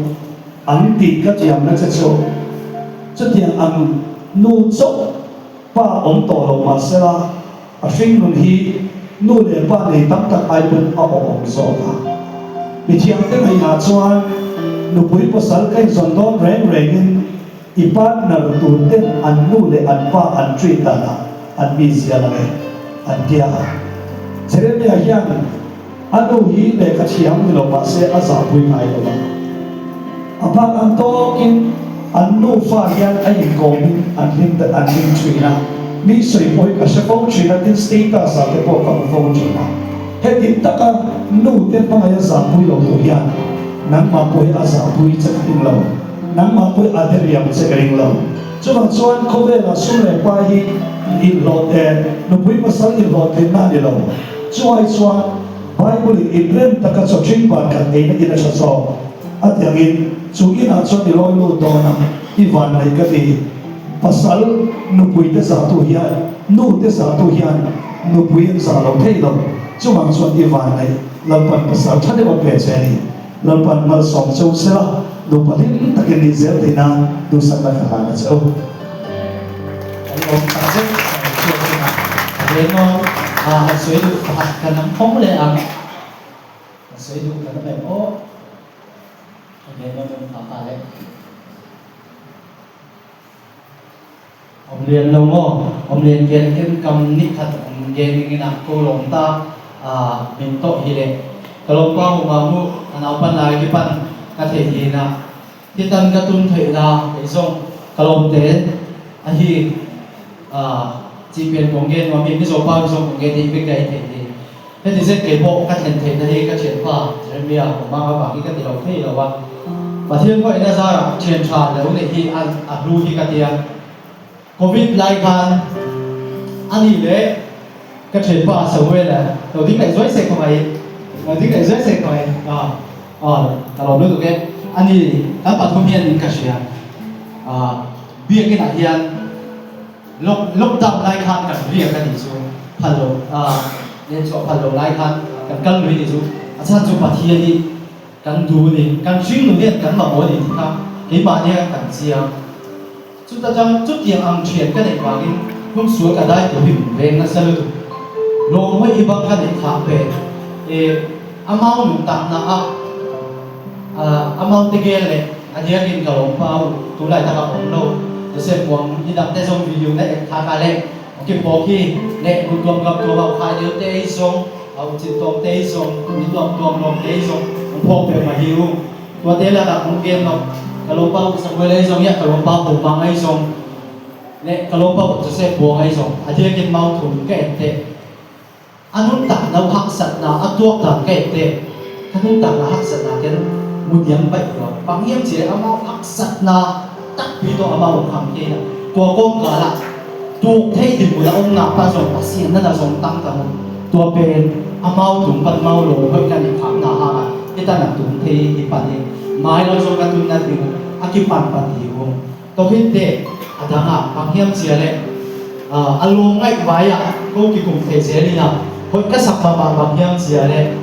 ang tih ka tiamna che chu, chutiang ang nu chauh pa awm tawh lo mah sela, a hringnun hi nu leh pa nei tam tak ai pawn a awm awm zawk a. Mithiangte ngaihah chuan nupui pasal ka inzawn dawn reng rengin i partner turten an nu leh an pa an treat danah an mizia lang e, an tia a. Jeremiah hian a nu hi lehkha thiam ni lo mahse a zahpui ngai lo a. A bak ang tawkin an nufa hian a inkawmin an hlim, an hlim ṭhin a. Mi sawi pawh hi ka hre fo ṭhin a, tin status-ah te pawh ka hmu fo ṭhin a. Heti taka nute hmangaih a zahpui lo tur hian nangmah pawh hi a zahpui che ka ring lo. Nangmah pawh hi a deriam che ka ring lo. Chuvang chuan khawvela sum leh pai hi inhlawh, eh, nupui pasal inhlawh theihna a ni lo. Chuai chuan Bible-in inrem taka chaw ṭhingban khat eina in a ṭha chaw. A tiangin chu inah chuan i lawi lut dawn a, i vannei ka ti. Pasal nupuite zahtu hian, nute zahtu hian nupui an zah lo thei lo. Chuvang chuan i vannei Lalpan pasal ṭha deuh a pe che a ni. Lalpan malsawm che u sela, nupa hlim takin nih zel theih nan duhsakna ka hlan a che u. Kan lawm tak zet, a, a sawi duh pakhat kan lam khawng leh ang. A sawi duh kan lam em aw. A sawi duh kan lam em aw. Awm lian lo maw? Awm lian kian ken kam nih khat awm gen dingin ah ko lawm ta, a, min tawh hi leh. Ka lawmpa Huma Hmuh a naupan lai kipan ka theih hi na. Hitan ka tun theihna kei zawng ka lawmte Ahi, ah, cih pen kong gen nuam hi, Mizo pa zong kong gen hi, bek gai thei hi. Heti zet kei bawh ka then theihna hi, ka thianpa Jeremiah Omanga bang hi ka ti lo thei lo a. Pathian hoihna zarah thian ṭha lo neih hi, a, a hlu hi ka ti a. Covid lai khan a nih leh ka thianpa Samuel a, lo ding leh zuai sek kha mai, lo ding leh zuai sek kha mai. Ah, ah, ka lawm lutuk e. A nih kan pathum hi a nih ka hria. Ah, biakinn ah hian lock-, lockdown lai khan kan riak a nih chu phal lo, ah, len chuah phal lo lai khan kan kal lui nih chu. A chhan chu Pathian hi. Kan dun hi, kan hringnun hian kan mamawh a ni tih kha keimah nia kan chiang. Chuta chuan chutiang ang ṭhian ka neih vangin hun sual ka dai tur hi min veng nasa lutuk. Lawmawih hi bang ka neih khak pen, e, amau nuntakna ah, a, amaute gel leh a diakin ka lawmpa uh, tulai takah awm lo, Joseph Muang, i dangte zawng video na en khak a leh, a kiphawk hi, leh hmuh tuam gam tuam a khai deuh te zong, a u cin tuam te zong, mi tuam tuam lawm te zong, hong phawk peuhmah hi u. Tuate lakah hong gen lo, ka lawmpa u Samuel ei zong, ia ka lawmpa Pumang ei zong, leh ka lawmpa u Joseph Buang ei zong, a diakin mau thum ka en teh. A nuntakna uh haksatna a tuak dan ka en teh, ka nuntakna haksatna ken mu diam paih tua. Bang hiam cih leh amau haksatna takpi tawh amau hong kham kei na. Tua kawmkalah tuk thei dinmun a omna pa zong Pasian nana zong tangtang uh. Tua pen amau tung pan amau lawmawih ka neih khakna hangah heta na tung thei hi pan hi. Mai lam zong ka tunna ding uh a kipan pan hi uh. Tua khit teh a dangah bang hiam cih leh, ah, a lawm ngaih vai-ah ko kikum thei zel in a, hoih ka sak mahmah bang hiam cih leh,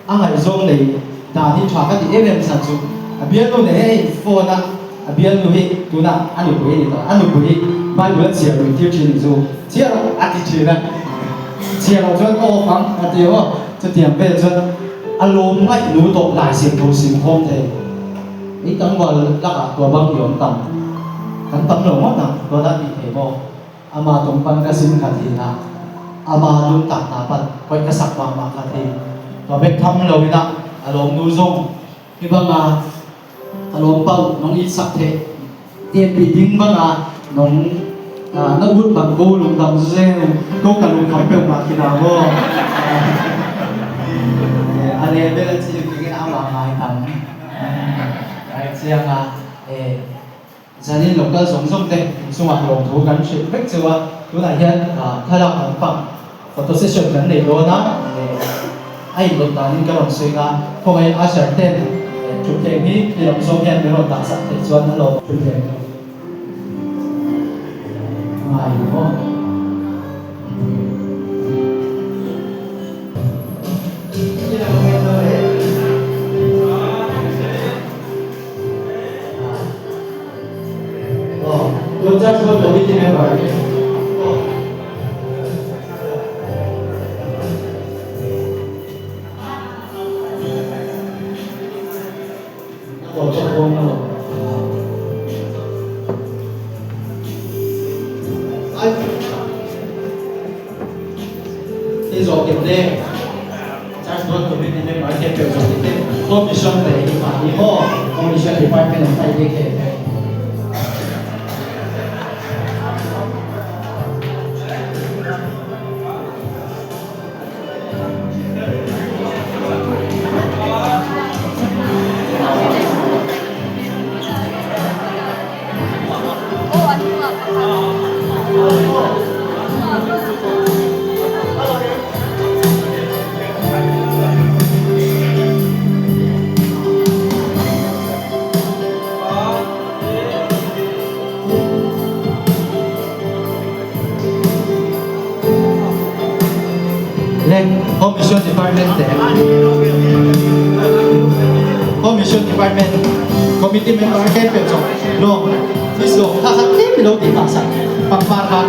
a ngaihzawng nei dan hi ṭha ka ti em em san chu, a bialnu nei hei phone-ah, a bialnu hi tunah a nupui hi, a nupui hi Bible a chhiar ui tir ṭhin hi chu, chhiar a ti ṭhin a, chhiar lo chuan ka off ang a ti aw. Chutiang vel chuan a lawm ngaihnu tawh Lai Siangtho sim khawm thei. Ei tlangval lakah tua bang i awm tam, kan tam lo ngawt ang, tua dan tih thei maw? Ama tung pan ka sim khat hi a, ama nuntakna pan hoih ka sak mahmah khat hi. Tua bek tham lo in a, a lawmnu zong hi banga a lawmpa uh nong itsak theih, tianpih ding banga nong, ah, na ut bang ko lungdam zeng, ko ka lungkham peuhmah kina maw? Eh, a leh bel a chi ding in ama ngai tam. Ai chiang a, eh, zanin local zawng zawng te sungah lawmthu kan hrilh vek cheu a, tunah hian, ah, thlalak an pang photo session kan nei dawn a, eh, a inlawt danin ka rawn sawi a, khawngaihin usher ten, eh, thutthleng hi i lam zawng hian min rawn tahsak theih chuan a lawm thutthleng ngai maw? Hei zawh kep le. Church board committee member te peuh zawh kep te. Commission te hi mah ni maw? Commission department of five K. Leng, Home Mission Department te. Home Mission Department committee member ken peuh zawng. Lo, please lo, kha khat tlem lo tih kha sa. Pangpar kha.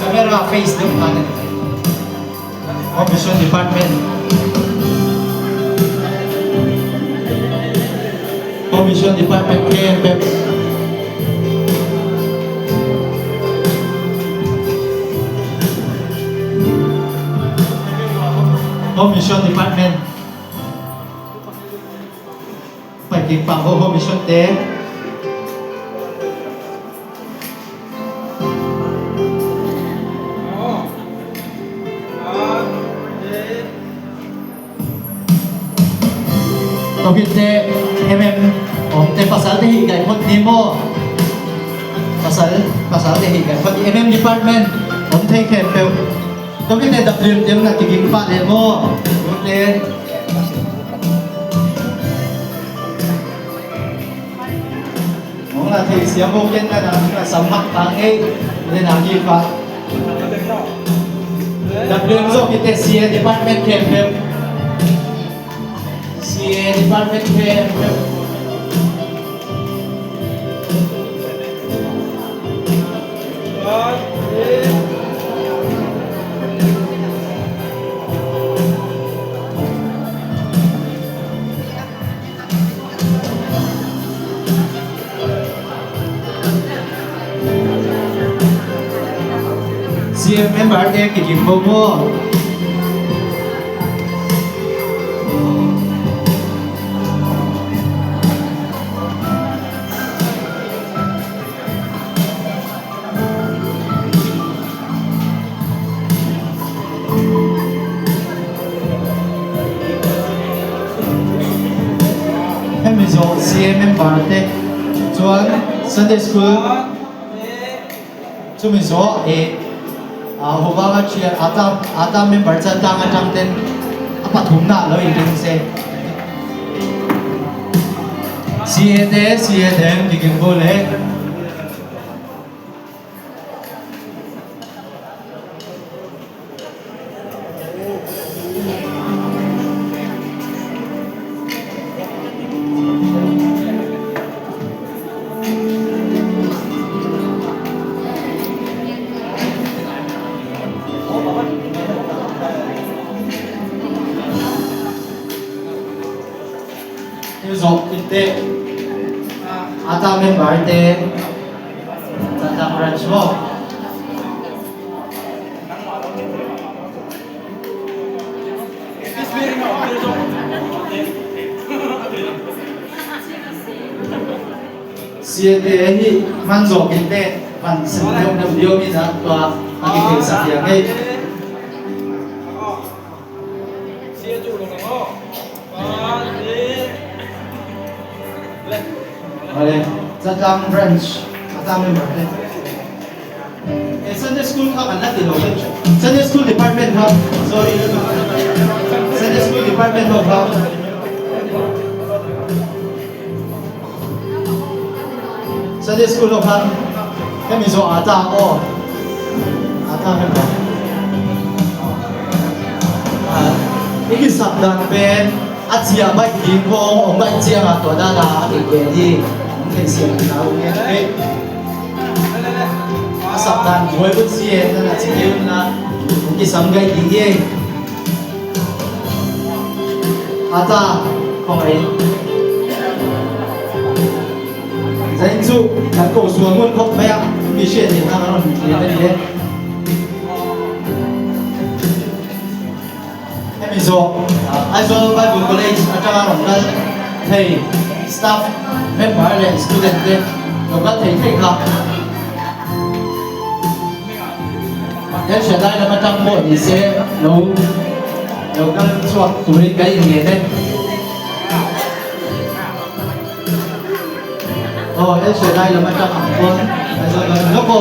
Camera face deuh kha nen. Home Mission Department. Home Mission Department khempeuh. Home Mission Department. Pai Kipah ho ho mission te. Tua khit teh M M omte, pasalte hih gai phot ni maw. Pasal, pasalte hih gai phot ni. M M department om thei khempeuh. Tua khit teh W M te na kiging pah leh maw. Ute. Nong na thei siam maw, ken na na, na sam mak ta ngei. Le na ki pa. W M zawh khit teh C A department khempeuh. C A department khempeuh. C M member te kiging bo maw. Hemi zawh C M member te, chuan Sunday school, chumi zawh e, a, huvang a chia, a tam, a tam member chan tang a tang ten a pathumna lo in ring se. C A te, C A te, kiging bo le. Hemi zawh khit teh, a tam member te, a tam branch maw. C A te hi man zawh khit teh, man sin deuh deuh deuh mi na tua a kitheisak hiam ei. Vale, Zatlang branch, a tam member te. Eh, Sunday school kha kan na ti lo. Sunday school department kha. Sorry. Sunday school department lo kha. Sunday school lo kha. Hemi zawh a ta aw. A ta hemi. Ah, i kisap dan pen a ciah baih ding khawng, hong baih ciangah tua dana a kei pen hi. Hong thei siam na hong ngen hi. A sap dan buai bun si e, na na ci kei un na. Hong kisam gai ding hi. A ta, khawng ei. Zain cu, kan ko sual ngun khawk mai ah, mi si e ding na kan hong ngen hi. Hemi zawh, ah, Aizawl Bible College a tangah lo kal thei staff member le student te lo kal thei thei kha. El Shaddai lam a tang pawh ni se lo, lo kal chuak turin ka in ngen e. Oh, El Shaddai lam a tang ang pawh. Aizawl lam lo ko.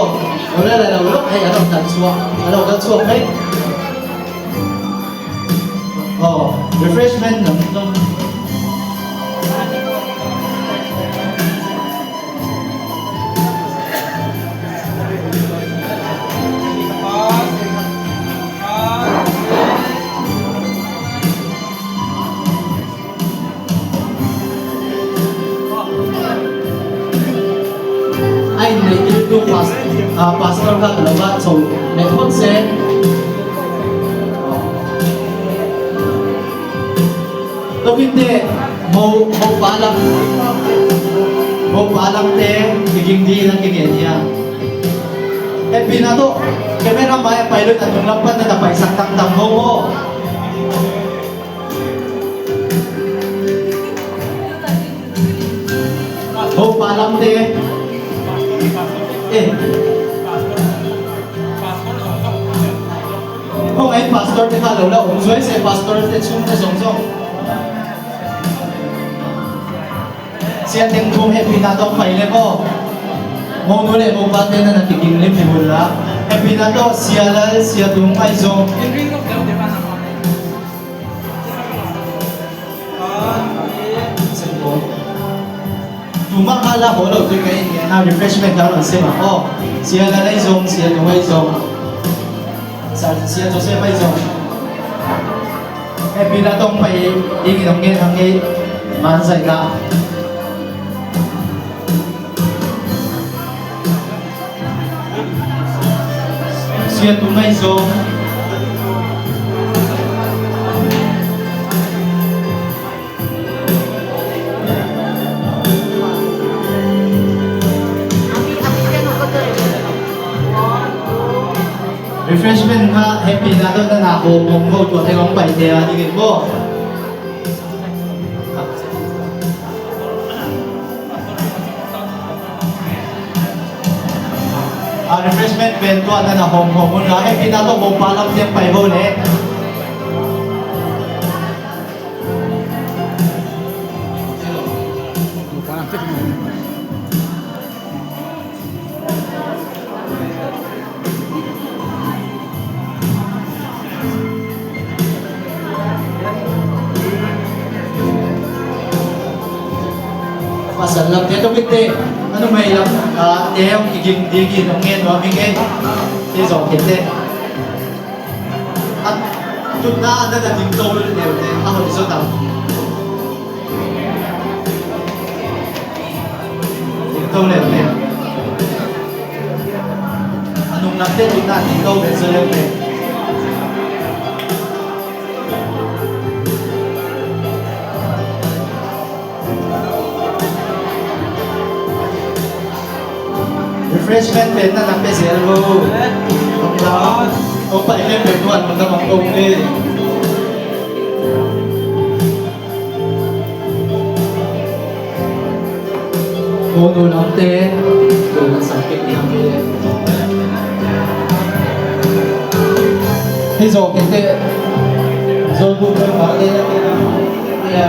Lo le le lo lo. Hei, a lo kal chuak. A lo kal chuak hei. Oh, refreshment lam lam. A in neih ding tu pas-, ah, pastor kha lo va cho neih phot se. Tua khit teh mo, mopa lam, mopa lamte kiging ding na kingen hi a. Hehpihna tawh camera mai a pai lo in a nung lam pan na paisak tangtang ho maw. Ho pa lamte. Eh. Kong ai pastor te kha lo la om zuai se, pastor te chung te zong zong. Sia Teng Thum hehpihna tawh pai le maw. Monu le mopa te na na kiging lim hi hun la. Hehpihna tawh Sia Lal, Sia Tung ai zong. Tuma kha la ho lo tui kai in na refreshment kha lo se ma. Oh, Sia Lal ai zong, Sia Tung ai zong. Sa Sia Joseph ai zong. Hehpihna tawh pai ding in hong ngen hang ei. Man zai na. Sia Tung ai zong. Refreshment kha hehpihna tawh na na ho pom ho tua te hong pai te a dingin maw. A refreshment pen tua na na hong hong un la, hehpihna tawh mopa lam tiang pai ho le. Pasal lam te tawh kite, a numei lam, a, te hong kiging ding in hong ngen nuam hi kei. Te zawh kite. A tutna a na na ding to leute, a hoih zaw tam. Ding to leute. A nung lam te tutna ding to leute. Refreshment pen na na pia zel vo. Om la. Om pai pen pen tuan mun na mang kong ni. Ko nu lam te. Ko na sa ke ni ham ni. Hei zo ke te. Zo bu pe ma te na ke na. Ya.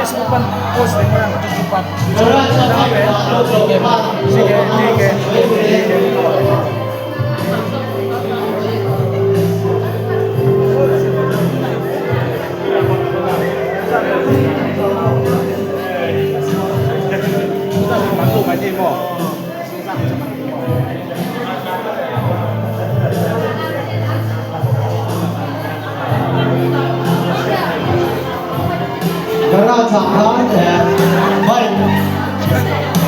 Facebook pan post ding, Facebook pan. Sige, sige, sige. Garage ah khan, eh, bike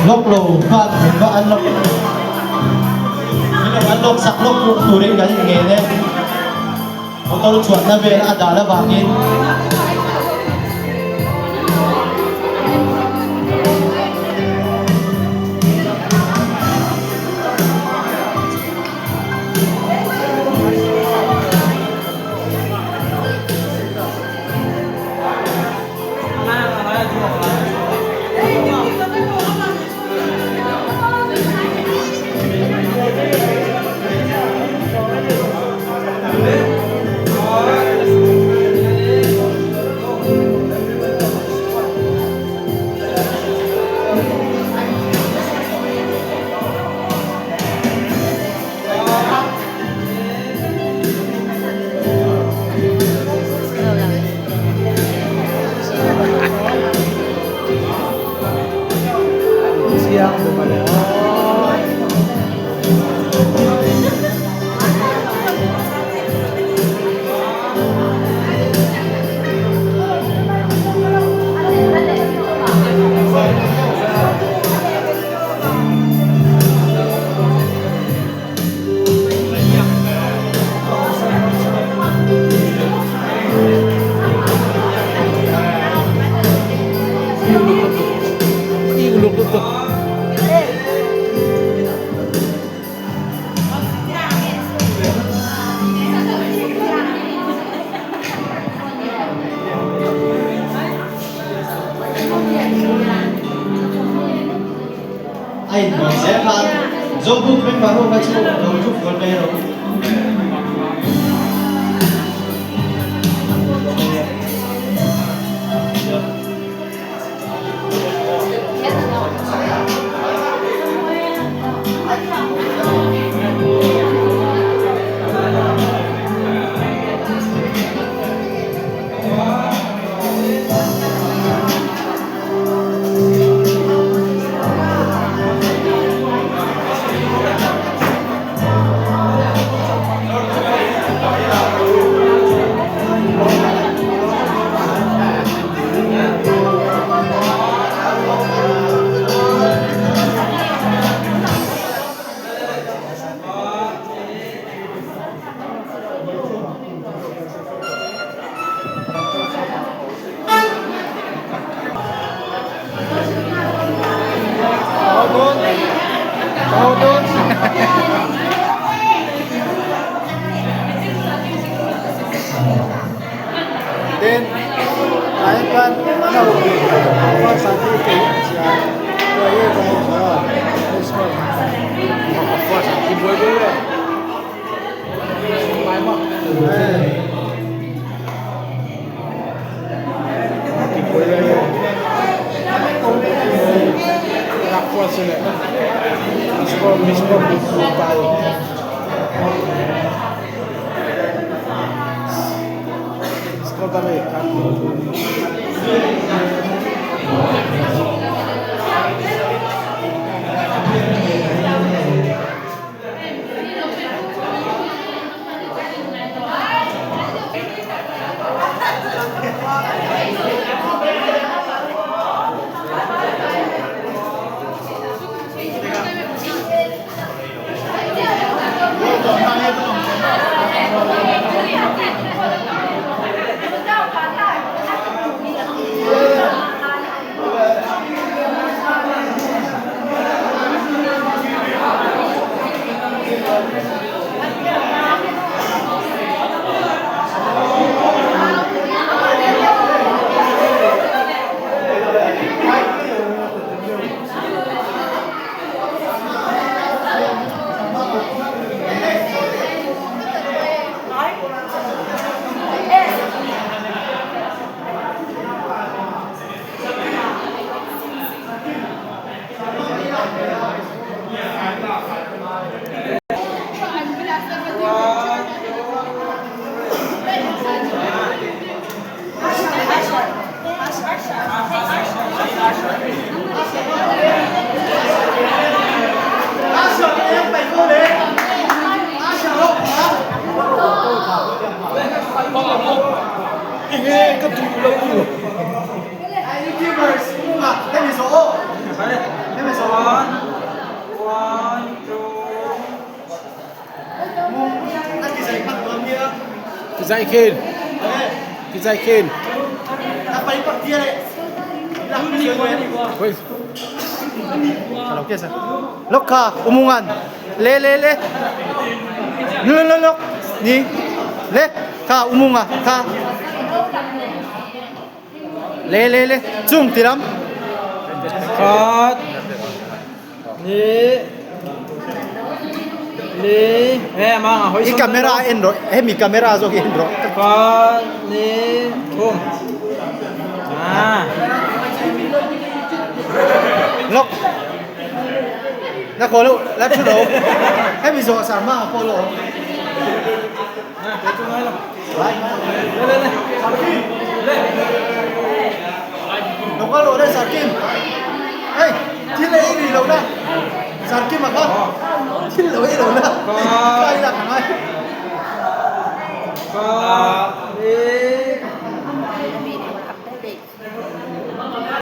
lok lo khan, ba an lok. Kan lawksak lawkpuk turin kan in ngen e. Motor chuahna vel a dal a vakin. Ai, no se kha. Zo bu pen ba ho ka chu, no chu kon pe ro. Den, ai pan, na hu, fa sa ti ke, sia, tua ye ko mo, sia, sia, sia, sia, sia, sia, sia, sia, sia, Zaih khin. Kizaih khin. Hoi. Lok kha, umungan. Le, le, le. Lok, lok, lok. Ni. Le. Kha, umunga. Kha. Le, le, le. Cung tilam. Khat. Ni. Ni. Eh, amang a, hoi. I camera en ro. Hemi camera zo ki en ro. Khat, ni, thum. Ah. Lok. Na kolo, la thu lo. Hemi zo sa ma kolo. Nong ka lo dai Sarkim. Hei, thil ei ni lo na. Sarkim a ka. Thil lo ei lo na. Kai la ka ngai.